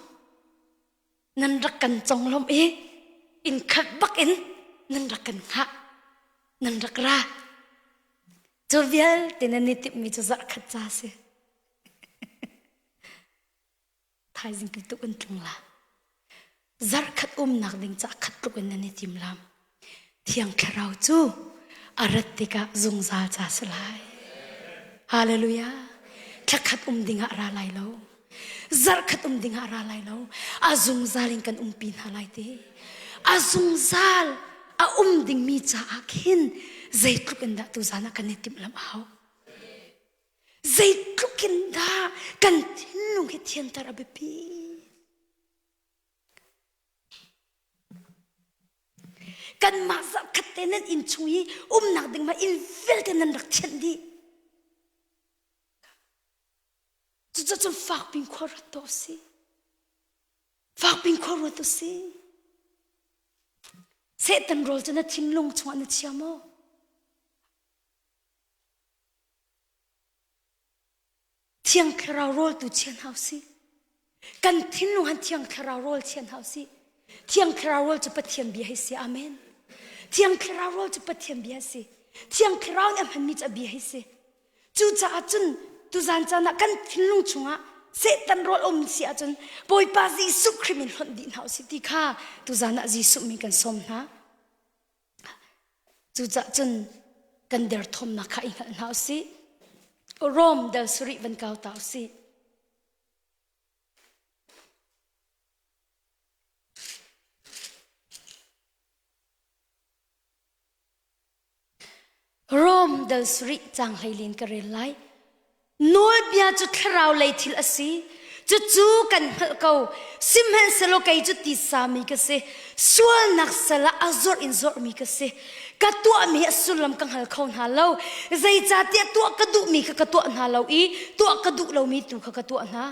[SPEAKER 2] nan rak kan conglawmh i inn khat bak in nan rak kan hngah nan rak ra cu vialte nan i timhmi cu zarh khat ca si Thaizing tu tuk in tlung la. Zarkhat umnak ding ca khat tluk in nan i tim lam. Thiang Thlarau cu a rat tikah zungzal ca si lai. Hallelujah. Thlakhat um ding ah ra lai lo. Zarkhat um ding ah ra lai lo. A zungzal in kan umpi hna lai te. A zungzal a um dingmi caah khin zeitluk in dah tuzan ah kan i timh lam a hau. Zeitluk in dah kan thinlung hi thianter a biapi. Kanmah zarhkhat te nan inn chung i umnak ding ma inn vialte nan rak thianh dih. Cucun fakpin khua ruat tuah usih. Fakpin khua ruat usih. Satan rawl cu na thinlung chungah na chia maw? Thiang Thlarau rawl tu chia hna usih. Kan thinlung han Thiang Thlarau rawl chia hna usih. Thiang Thlarau rawl cu Pathian bia hi si. Amen. Thiang Thlarau rawl cu Pathian bia si. Thiang Thlarau nih a hmanmi cu a bia hi si. Cucaah cun tuzan caan ah kan thinlung chungah Satan rawl um si ahcun Bawipa Jesuh Khrih min hlonh dih hna usih ti kha tuzan ah Jesuh min kan sawm hna. Cucaah cun kan derthawmnak kha i hngalh hna usih. Rom dal sarih van kau ta usih. Rom dal sarih caang hleilin ka rel lai. Nawlbia cu thlarau lei thil a si. Cucu kan hngalh ko. Sihmanhsehlaw kei cu tisa mi ka si. Sualnak sal ah a zawrh in zawrhmi ka si. Ka tuahmi a sullam ka hngal kho hna lo. Zeicahtiah tuah ka duhmi kha ka tuah hna lo i tuah ka duh lomi tu kha ka tuah hna.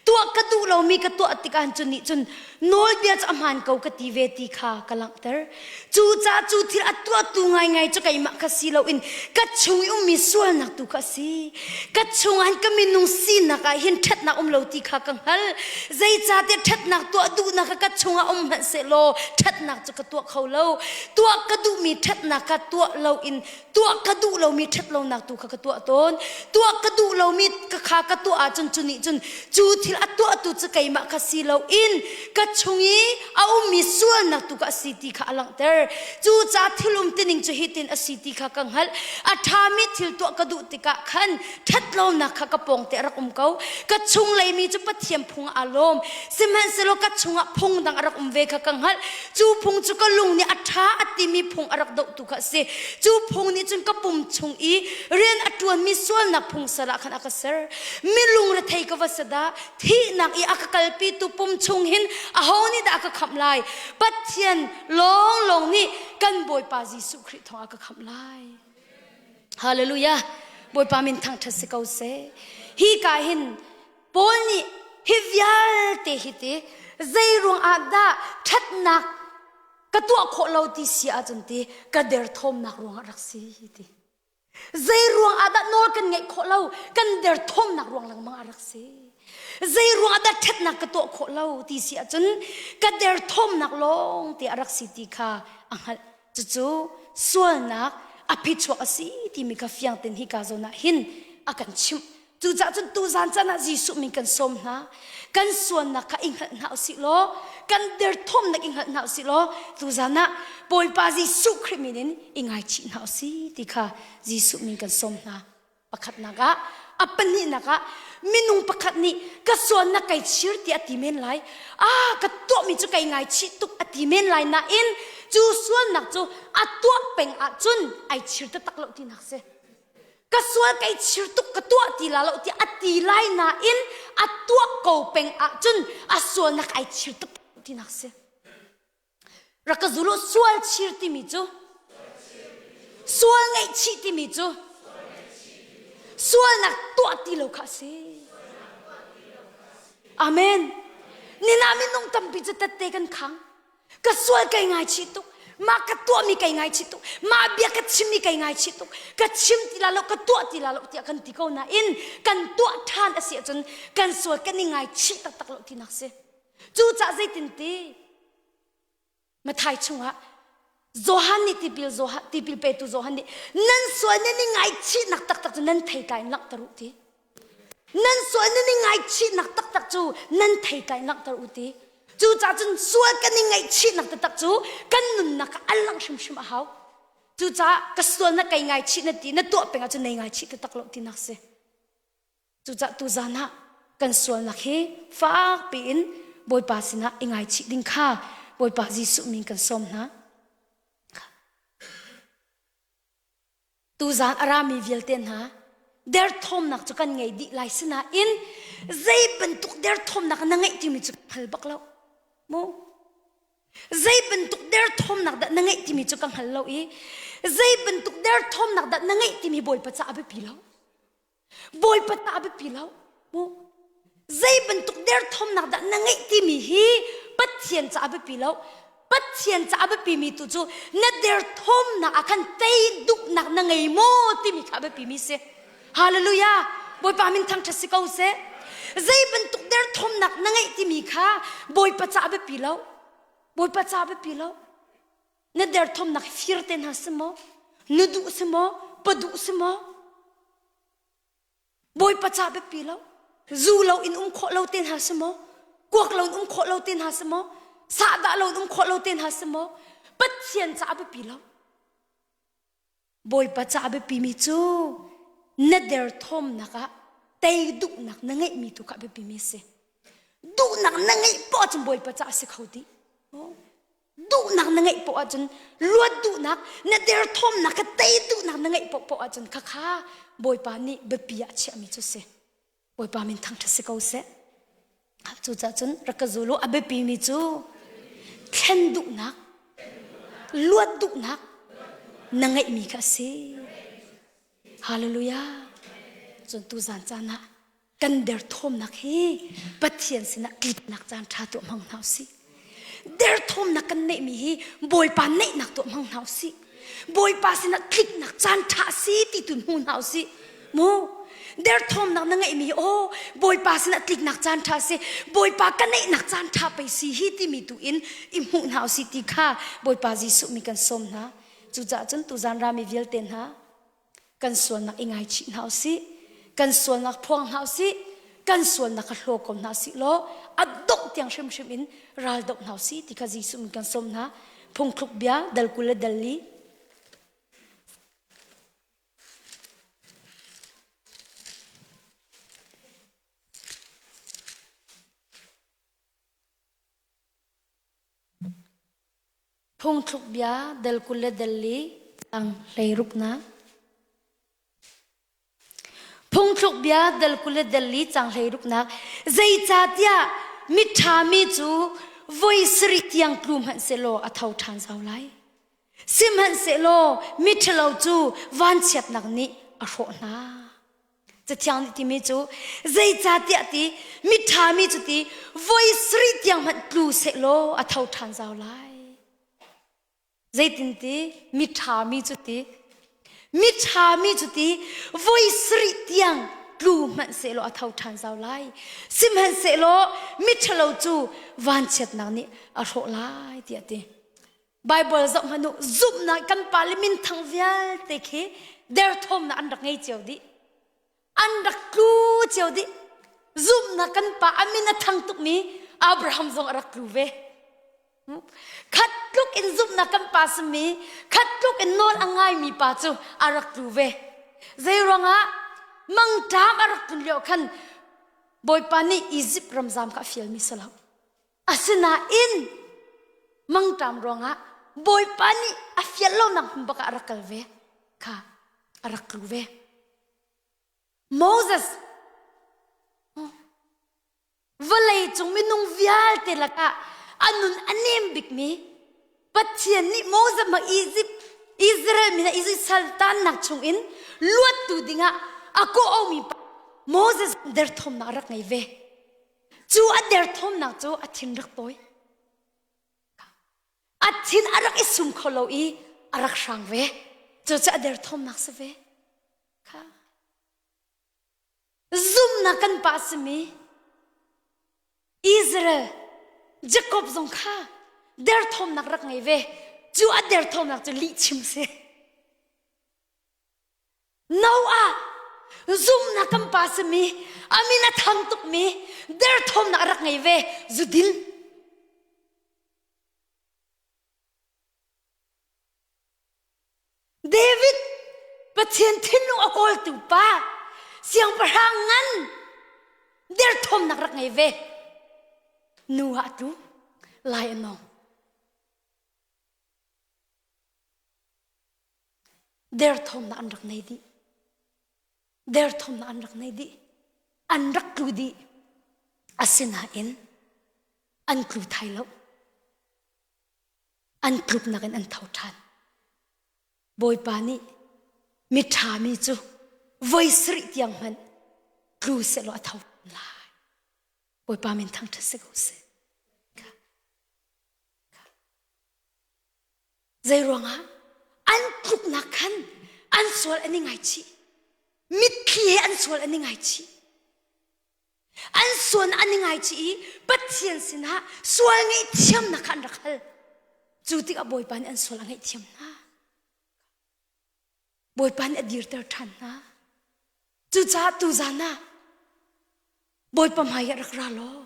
[SPEAKER 2] Tuah ka duh lomi ka tuah tikah cun nih cun nawlbia cu a hmaan ko ka ti ve ti kha ka langhter. Cucaah cu thil a tuahtu ngaingai cu keimah kha si loin ka chung i ummi sualnak tu kha a si. Ka chungah ka minung sinak ah hin ṭhatnak um lo ti kha ka hngalh. Zeicahtiah ṭhatnak tuah duhnak kha ka chungah um hmanh sehlaw ṭhatnak cu ka tuah kho lo. Tuah ka duhmi ṭhatnak kha tuah loin tuah ka duh lomi ṭhatlonak tu kha ka tuah tawn. Tuah ka duh lomi kha ka tuah ahcun cu nih cun cu thil a tuahtu cu keimah kha si loin ka chung i a ummi sualnak tu kha a si ti kha a langhter. Cucaah thil um tining cu hitin a si ti kha ka hngalh. A ṭhami thil tuah ka duh tikah khan ṭhatlonak kha ka pawngte a rak um ko. Ka chunglei mi cu Pathian phung ah aa lawm. Sihmanhsehlaw ka chungah phung dang a rak um ve kha ka hngalh. Cu phung cu ka lung nih a ṭha a timi phung a rak dohtu kha a si. Cu phung nih cun ka pum chung i rian a ṭuanmi sualnak phung sal ah khan a ka ser. Mi lungrethei ka va si dah! Thihnak i a ka kalpitu pum chung hin aho nih dah a ka khamh lai? Pathian lawnglawng nih kan Bawipa Jesuh Khrih thawng a ka khamh lai. Hallelujah! Bawipa min thangṭhat si ko seh. Hi ka hin Paul nih hi vialte hi ti zei ruang ah dah ṭhatnak ka tuah khawh lo ti si ahcun ti ka derthawmnak ruangah rak si ti. Zei ruang ah dah nawl kan ngeih khawh lo kan derthawmnak ruang lengmang ah rak si. Zei ruang ah dah ṭhatnak ka tuah khawh lo ti si ahcun ka derthawmnak lawng te a rak si ti kha a hngalh. Cucu sualnak a phichuak a si timi kha fiang tein hika zawn ah hin a kan chimh. Cucaah cun tuzan caan ah Jesuh min kan sawm hna. Kan sualnak kha i hngalh hna usih law, kan derthawmnak i hngalh hna usih law, tuzan ah Bawipa Jesuh Khrih min in i ngaichih hna usih ti kha Jesuh min kan sawm hna. Pakhatnak ah, a pahnihnak ah minung pakhat nih ka sualnak kai chir tiah a ti men lai. Ah, ka tuahmi cu kai ngaichih tuk a ti men lai nain cu sualnak cu a tuah peng ahcun ai chir taktak lo tinak si. Ka sual kai chir tuk ka tuah ti la lo tiah a ti lai nain a tuah ko peng ahcun a sualnak ai chir tuk tinak si. Rak ka zul u sual chir timi cu sual ngaihchih timi cu sualnak tuah ti lo kha a si. Amen. Nina minung tampi cu tette kan khang. Ka sual kai ngaichih tuk. Mah ka tuahmi kai ngaichih tuk. Mah bia ka chimmi kai ngaichih tuk. Ka chim ti la lo, ka tuah ti la lo tiah kan ti ko nain kan tuah ṭhan a si ahcun kan sual kan i ngaichih taktak lo tinak si. Cucaah zeitin ti Mathai chungah Johan nih tipil Johan tipil petu Johan nih nan sual nan i ngaichihnak taktak cu nan theitlai in langhter u ti. Nan sual nan i ngaihchihnak taktak cu nan theitlai in langhter u ti. Cucaah cun sual kan i ngaihchihnak taktak cu kan nunnak ah a langh hrimhrim a hau. Cucaah ka sualnak kai ngaichih na ti na tuah peng ahcun nei ngaichih taktak lo tinak si. Cucaah tuzan ah kan sualnak hi fak piin Bawipa sinah i ngaichih ding kha Bawipa Jesuh min kan sawm hna. Tuzaan a rami vialte hna derthawmnak cu kan ngei dih lai sinain zei bantuk derthawmnak na ngeih timi cu hngal bak lo mu zei bantuk derthawmnak dah na ngeih timi cu ka hngal lo i zei bantuk derthawmnak dah na ngeih timi Bawipa caah a biapi lo Bawipa ta a biapi lo mu. Zei bantuk derthawmnak dah na ngeih timi hi Pathian ca a biapi lo. Pathian ca a biapimi tu cu na derthawmnak ah khan tei duhnak na ngei maw timi kha a biapimi si. Hallelujah! Bawipa min thangṭhat si ko seh. Zei bantuk derthawmnak na ngeih timi kha Bawipa ca a biapi lo. Bawipa ca a biapi lo. Na derthawmnak fir te hna si maw? Na duh si maw? Pa duh si maw? Bawipa ca biapi lo. Zu lo in um khawh lo te hna si maw? Kuak lo in um khawh lo te hna si maw? Sahdah lo in um khawh lo te hna si maw? Pathian ca biapi lo. Bawipa ca biapi mi cu na derthawmnak ah tei duhnak na ngeihmi tu kha biapi mi si. Duhnak na ngeih poah ahcun Bawipa ca a si kho dih. Duhnak na ngeih poah ahcun luat duhnak na derthawmnak ka tei duhnak na ngeih poah ahcun khakha Bawipa nih biapi ah chiahmi cu si. Bawipa min thangṭhat si ko seh. Cucaah cun rak ka zul u a biapimi cu thlen duhnak luat duhnak na ngeihmi kha a si. Hallelujah. Cun tuzan caan ah kan derthawmnak hi Pathian sinah tlitnak caan ṭha tuah hmang hna usih. Derthawmnak kan neihmi hi Bawipa neihnak tuah hmang hna usih. Bawipa sinah tliknak caan ṭha si ti tu hmu hna usih. Mu derthawmnak na ngeihmi hi aw Bawipa sinah tliknak caan ṭha si Bawipa ka neihnak caan ṭha pei si hi timi tu in i hmuh hna usih ti kha Bawipa Jesuh mi kan sawm hna. Cucaah cun tuzan rami vialte hna kan sualnak i ngaichih hna usih kan sualnak phuang hna usih kan sualnak kha hlaw ko hna usih law a dongh tiang hrimhrim in ral doh hna usih ti kha Jesuh min kan sawm hna phungthluk bia dal 20 le dal li Phungthluk bia dal 20 le dal li tang hleiruknak. Phungthluk bia dal 20 le dal li cang hleiruknak. Zeicahtiah miṭhami cu voi sarih tiang tlu hmanh sehlaw a tho ṭhan zau lai. Sihmanhsehlaw miṭhalo cu vanchiatnak nih a hrawh hna. Cathiang nih timi cu zeicahtiah ti miṭhami cu ti voi sarih tiang hmanh tlu sehlaw a tho ṭhan zau lai. Zeitin ti miṭhami cu ti miṭhami cu ti voi sarih tiang tlu hmanh sehlaw a tho ṭhan zau lai. Sihmanhsehlaw miṭhalo cu vanchiatnak nih a hrawh lai tiah a ti. Bible zoh hmanh u zumhnak kan pale minthang vialte khi derthawmnak an rak ngei cio dih an rak tlu cio dih zumhnak kan pa a min a thang tukmi Abraham zong a rak tlu ve khat tluk in zumhnak kan pa simi khat tluk in nawl a ngaimi pa cu a rak tlu ve zei ruangah mangṭam a rak tlun lio khan Bawipa nih Egypt ramzam kha a fialmi si lo Asinain mangṭam ruangah Bawipa nih a fial lonak hmun bak ah a rak kal ve kha a rak tlu ve. Moses vawlei cung minung vialte lakah a nun a nem bikmi Pathian nih Moses hmang Egypt Israel mi hna Egypt saltannak chungin luattu dingah a kawh Moses derthawmnak a rak ngei ve. Cu a derthawmnak cu a thin rak tawi. A thin a rak i sum kho lo i a rak hrang ve. Cucu a derthawmnak si ve. Kha. Zumnak kan pa simi Israel Jacob zong kha derthawmnak rak ngei ve. Cu a derthawmnak cu lihchim si. Noah zumhnak kan pa simi a min a thang tukmi derthawmnak a rak ngei ve zudin David Pathian thinlung a kawltu pa siangpahrang ngan derthawmnak rak ngei ve nu ah tlu lai a nong Derthawmnak an rak nei dih. Derthawmnak an rak nei dih. An rak tlu dih. Asinain an tlu thai lo. An tluknak in an tho ṭhan. Bawipa nih miṭhami cu voi sarih tiang hmanh tlu sehlaw a tho lai. Bawipa min thangṭhat si ko seh. Zei ruangah an tluknak khan an sual an i ngaichih. Mitthli he an sual an i ngaichih. An sual an i ngaichih i Pathian sinah sual ngaihthiamnak kha an rak hal. Cu tikah Bawipa nih an sual a ngaihthiam hna. Bawipa nih a dirter ṭhan hna. Cucaah tuzan ah Bawipa hmaiah rak ra law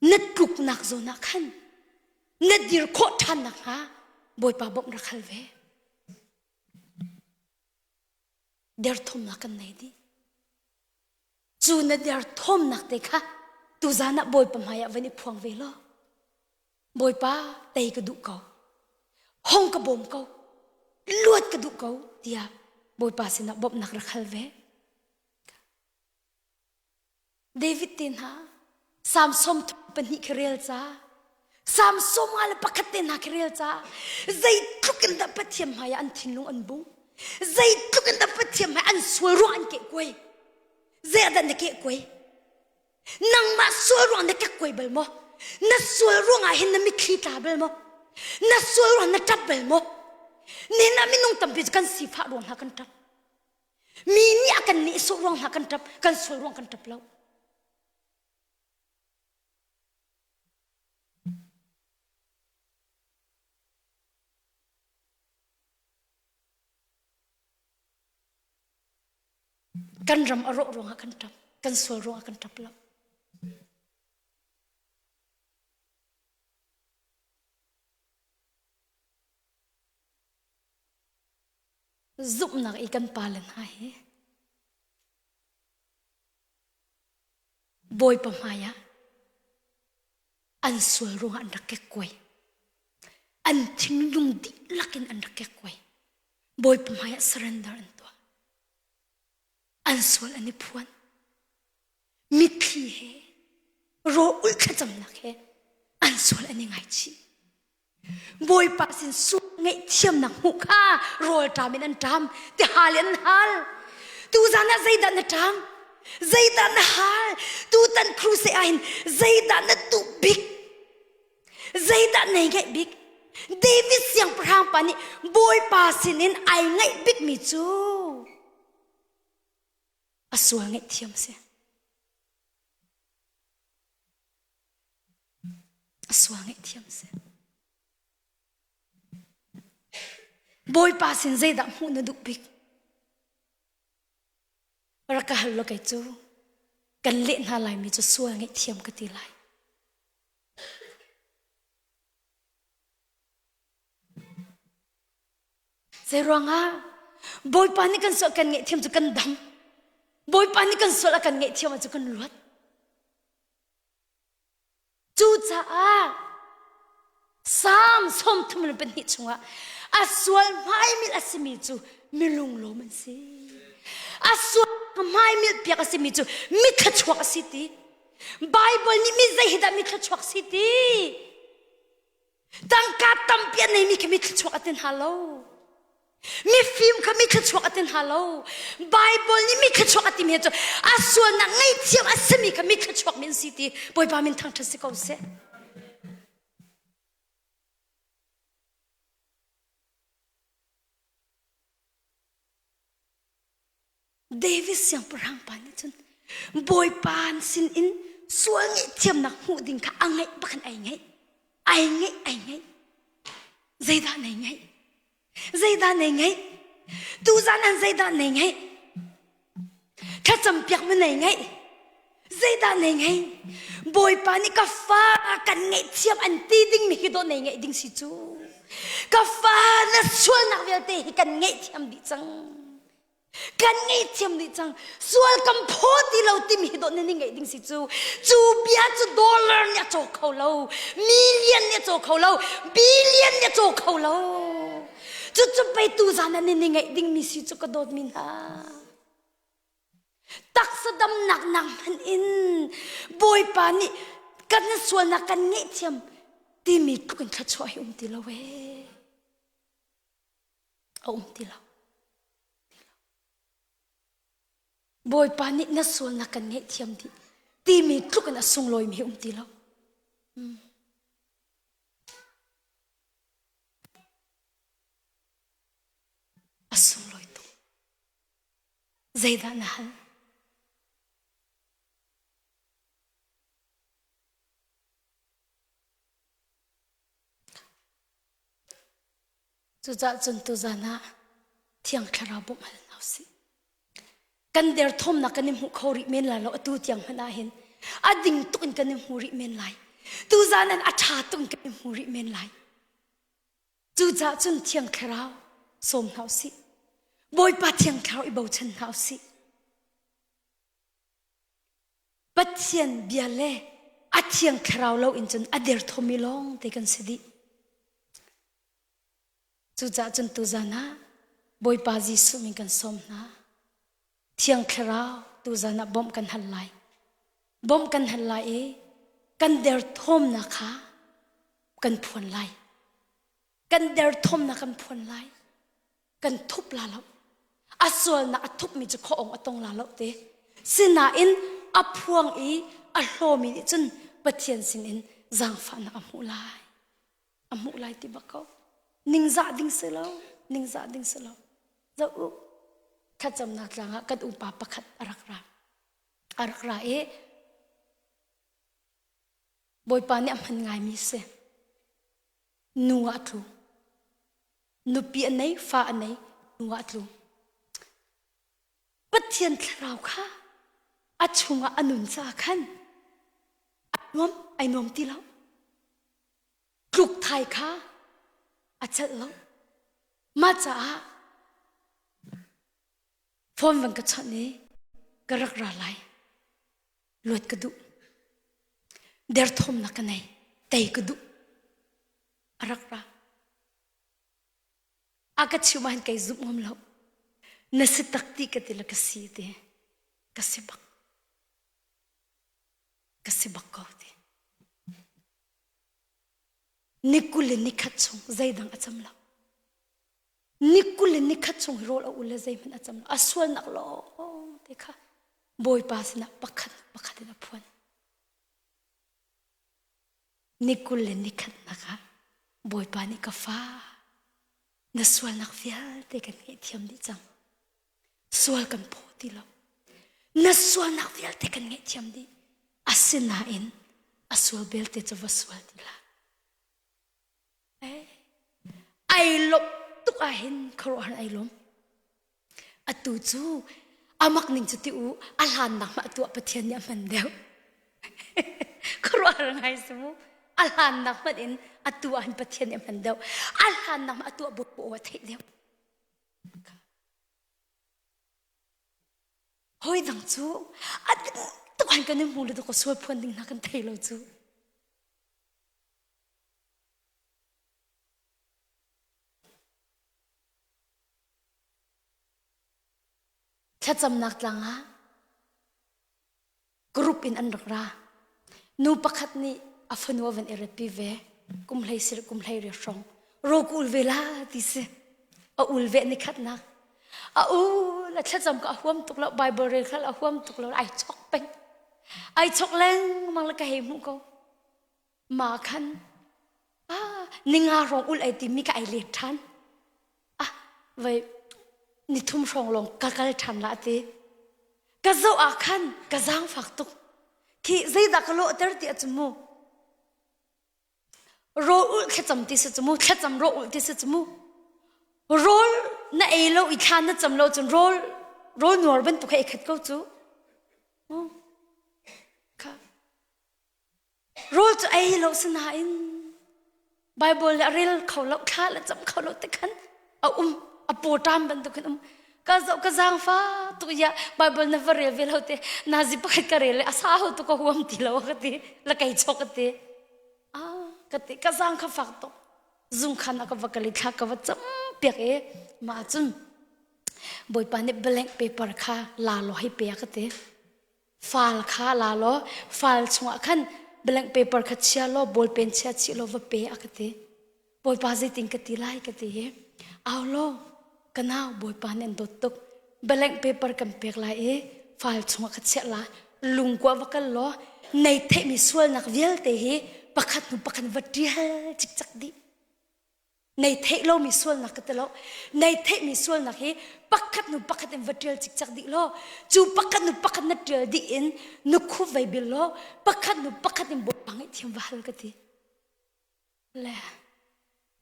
[SPEAKER 2] na tluknak zawn ah khan na dir khawh ṭhan nakhnga Bawipa bawmh rak hal ve. Derthawmnak kan nei dih. Cu na derthawmnak te kha tuzan ah Bawipa hmaiah van i phuang ve law Bawipa tei ka duh ko. Hong ka bawm ko. Luat ka duh ko tiah Bawipa sinah bawmhnak rak hal ve. David te hna Psalm 72 khi rel ca Psalm 51 te hna khi rel ca zeitluk in dah Pathian hmai ah an thinlung an bung zeitluk in dah Pathian hmai an sual ruang an kehkuai zei ah dah na kehkuai Nangmah sual ruang na kekkuai bal maw? Na sual ruangah hin na mitthli tla bal maw? Na sual ruang na ṭap bal maw? Nihin ah minung tampi cu kan sifah ruang hna kan ṭap. Mi nih a kan nehsawh ruang hna kan ṭap, kan sual ruang kan ṭap lo. Kan ram a rawh ruangah kan ṭap. Kan sual ruangah kan ṭap lo. Zumhnak i kan pale hna hi Bawipa hmaiah an sual ruangah an rak kekkuai. An thinlung dihlak in an rak kekkuai. Bawipa hmaiah surrender an tuah. An sual an i phuan. Mitthli he raw ulh thlacamnak he an sual an i ngaichih. Bawipa sin sual ngaihthiamnak hmuh kha rawl ṭam in an ṭam, tihal in an hal. Tuzan ah zeidah na ṭam? Zeidah na hal? Tutan crusade ah hin zeidah na duh bik? Zeidah nei ngaih bik? David siangpahrang pa nih Bawipa sinin ai ngaih bikmi cu a sual ngaihthiam si. A sual ngaihthiam si. Bawipa sin zeidah hmuh na duh bik? Rak ka hal law kei cu kan leh hna laimi cu sual ngaihthiam ka ti lai. Zeiruangah Bawipa nih kan sual kan ngaihthiam cu kan dam. Bawipa nih kan sual a kan ngaihthiam cu kan luat. Cucaah Psalm 32 chungah a sual hmaimil a simi cu milunglawm an si. A sual hmaimil piak a simi cu mithluachuak a si ti. Bible nih mi zei hi dah mithluachuak si ti? Tangka tampi a neimi khi mithluachuak a ti hna lo. Mifim kha mithluachuak a ti hna lo. Bible nih mithluachuak a timi cu a sualnak ngaihthiam a simi kha mithluachuak min si ti Bawipa min thangṭhat si ko seh. David siangpahrang pa nih cun Bawipa sin in sual ngaihthiamnak hmuh ding kha a ngaih bak in ai ngaih. Ai ngaih, ai ngaih. Zeidah nei ngaih? Zeidah nei ngaih? Tuzan an zeidah nei ngaih? Thlacam piak ma nei ngaih? Zeidah nei ngaih? Bawipa nih ka fa kan ngaihthiam an ti ding mi hi dawh nei ngaih ding si cu. Ka fa na sualnak vialte hi kan ngaihthiam dih cang. Kan ngaihthiam dih cang. Sual kan phaw ti lo timi hi dawh nan i ngaih ding si cu. Cu bia cu dollar nih a caw kho lo. Million nih a caw kho lo. Billion nih a caw kho lo. Cucu pei tuzan ah nan i ngaih dingmi si cu ka dawtmi hna. Taksa damnak nak hmanh in Bawipa nih kan sualnak kan ngaihthiam timi tluk in thluachuah hi um ti lo ee. A um ti lo. Bawipa nih na sualnak kan ngaihthiam dih. Timi tluk in a sunglawimi hi um ti lo. Hmm. A sunglawi tuk. Zeidah na hal? Cucaah cun tuzan ah Thiang Thlarau bawmh hal hna usih. Kan derthawmnak kan i hmuh kho rih men lai lo atu tiang hmanh ah hin a ding tuk in kan i hmu rih men lai. Tuzan an a ṭha tuk in kan i hmu rih men lai. Cucaah cun Thiang Thlarau sawm hna usih. Bawipa Thiang Thlarau i bochan hna usih. Pathian bia le a thiang thlarau lo in cun a derthawmmi lawng te kan si dih. Cucaah cun tuzan ah Bawipa Jesuh min kan sawm hna. Thiang thlarau tuzan ah bawmh kan hal lai. Bawmh kan hal lai i kan derthawmnak kha kan phuan lai. Kan derthawmnak kan phuan lai. Kan thup la lo. A sualnak a thupmi cu khuaawng a tong la lo te. Sinain a phuang i a hlawmi nih cun Pathian sinin zaangfahnak a hmuh lai. A hmuh lai ti bak ko. Ningzah ding si lo. Ningzah ding si lo. Zoh u. Thlacamnak tlang ah kan upa pakhat a rak ra. A rak ra i Bawipa nih a hman ngaimi si. Nu ah a tlu. Nupi a nei, fa a nei, nu ah a tlu. Pathian thlarau kha a chungah a nun caah khan a nuam, ai nuam ti lo. Tluk thai kha a celh lo. Mah caah phone van ka chawnh i ka rak ra lai. Luat ka duh. Derthawmnak ka nei. Tei ka duh. A rak ra. A ka chimh ah hin kei zumh ngam lo. Na si tak ti ka ti le ka si ti. Ka si bak. Ka si bak ko ti. Ni 20 le nikhat chung zeidang a cam lo. Ni 20 le nikhat chung rawl a ul le zeihmanh a cam lo. A sualnak lawng te kha Bawipa sinah pakhat pakhat in a phuan. Ni 20 le nikhatnak ah Bawipa nih ka fa na sualnak vialte kan ngaihthiam dih cang. Sual kan phaw ti lo. Na sualnak vialte kan ngaihthiam dih. Asinain a sual belte cu va sual ti hlah. Eh, ai lawmh tuk ahhin khuaruahhar ai lawm. Atu cu amak ning cu ti u a hlannak mah tuah Pathian nih a hman deuh. Khuaruahhar ngai si mu. A hlannak hmanh in atu ah hin Pathian nih a hman deuh. A hlannak mah tuah bu a theih deuh. Hawi dang cu a tuk han kan i hmu le ka sual phuan ding hna kan thei lo cu. Thlacamnak tlang ah group in an rak ra. Nu pakhat nih a fanu a van i ratpi ve. Kum hlei sir kum hlei ri hrawng. Ro ku ul ve la ti si. A ul ve ni khatnak. A ul a thlacam ka a huam tuk lo Bible rel khal a huam tuk lo ai chok peng. Ai chok lengmang le ka hei hmuh ko. Ma khan ah ninga hrawng ul ai timi ka ai let ṭhan. Ah vai nithum hrawng lawng ka kal ṭhan la ti. Ka zoh ah khan ka zaangfak tuk. Khi zeidah ka lawhter ti a cu mu. Rawl ulh thlacam ti si cu mu, thlacam rawl ulh ti si cu mu. Rawl na ei lo i thla na cam lo cun rawl rawl nuar bantuk he i khat ko cu. Kha Rawl cu ei lo sinain Bible le a rel kho lo, thla le cam kho lo te khan a um, a pawṭam bantuk khan um. Ka zoh ka zaangfa tuk ya Bible na va rel ve lo te nazi pakhat ka rel le a sa ho tu ka huam ti lo ka ti la kei chok ka ti. Ah ka ti ka zaang kha fak tuk. Zung khan a ka va kal i thla ka va cam piak i mah cun Bawipa nih blank paper kha la law hei pe ka ti. Fal kha la law fal chungah khan blank paper kha chia law ballpen chia chih law va pe a ka ti. Bawipa zeitin ka ti lai ka ti hi. Au law ka nau Bawipa nih an dawt tuk. Blank paper kan pek lai i fal chungah ka chiah la. Lungkua va kal law nei theihmi sualnak vialte hi pakhat hnu pakhat va ṭial cikcak dih. Nei theih lomi sualnak ka ti lo. Nei theihmi sualnak hi pakhat hnu pakhat in va ṭial cikcak dih law cu pakhat hnu pakhat na ṭial dih in na khup vei bil law pakhat hnu pakhat in Bawipa ngaihthiam va hal ka ti. Le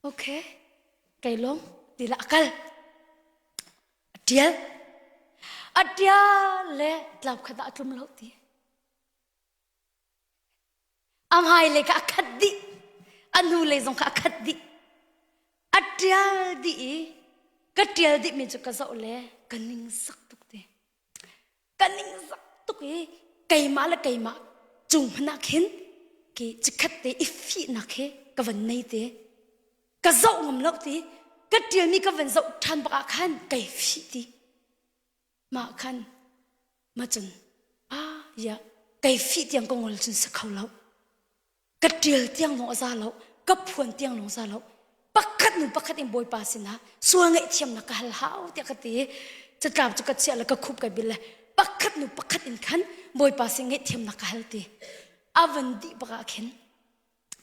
[SPEAKER 2] okay kei lawng ti la a kal. A ṭial. A ṭial le tlap khat ah a tlum lo ti. A hmailei kha a khat dih. A hnulei zong kha a khat dih. A ṭial dih i ka ṭial dihmi cu ka zoh le ka ningzak tuk ti. Ka ningzak tuk i keimah le keimah cung hmanh ah khin ki chikkhat te i fihnak hi ka van nei te. Ka zoh ngam lo ti. Ka ṭialmi ka van zoh ṭhan bak ah khan kai fih ti. Mah khan ma cun ah ya kei fih tiang ka ngol cun si kho lo. Ka ṭial tiang lawng a za lo, ka phuan tiang lawng za lo. Pakhat nu pakhat in Bawipa sinah sual ngaihthiamnak ka hal hau tiah ka ti. Catlap cu ka chiah le ka khup ka bil le pakhat nu pakhat in khan Bawipa sin ngaihthiamnak ka hal ti. A van dih bak ah khin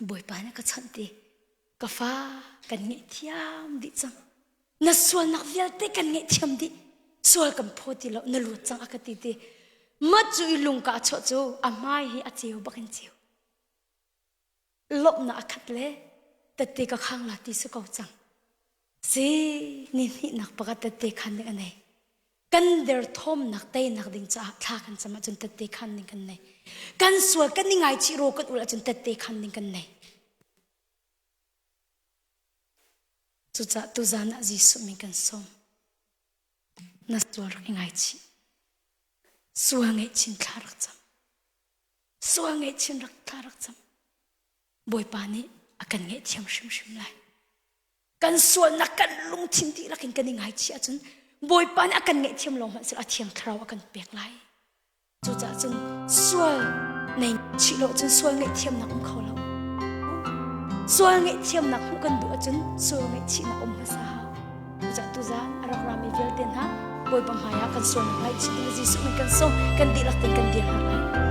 [SPEAKER 2] Bawipa nih ka chawnh ti. Ka fa kan ngaihthiam dih cang. Na sualnak vialte kan ngaihthiam dih. Sual kan phaw ti lo, na luat cang a ka ti ti. Mat cu i lungka a chuah cu a hmai hi a ceu bak in ceu. Lawmhnak a khat le tette ka khang la ti si ko cang. Si ni hnihnak pakhat tette khan ding a nei. Kan derthawmnak teinak ding caah thla kan cam ahcun tette khan ding kan nei. Kan sual kan i ngaichih ro kan ul ahcun tette khan ding kan nei. Cucaah tuzan ah Jesuh min kan sawm. Na sual rak i ngaichih. Sual ngaihchin thla rak cam. Sual ngaihchin rak thla rak cam. Bawipa nih a kan ngaihthiam hrimhrim lai. Kan sualnak kan lungthin dihlak in kan i ngaichih ahcun Bawipa nih a kan ngaihthiam lawng hmanh sih a thiang thlarau a kan pek lai. Cucaah cun sual nei chih lo cun sual ngaihthiamnak um kho lo. Sual ngaihthiamnak hmuh kan duh ahcun sual ngaihchihnak um hmasa hau. Cucaah tuzaan a rak rami vialte hna Bawipa hmaiah kan sualnak ngaihchih ding Jesuh min kan sawm kan dihlak tein kan dir hna lai.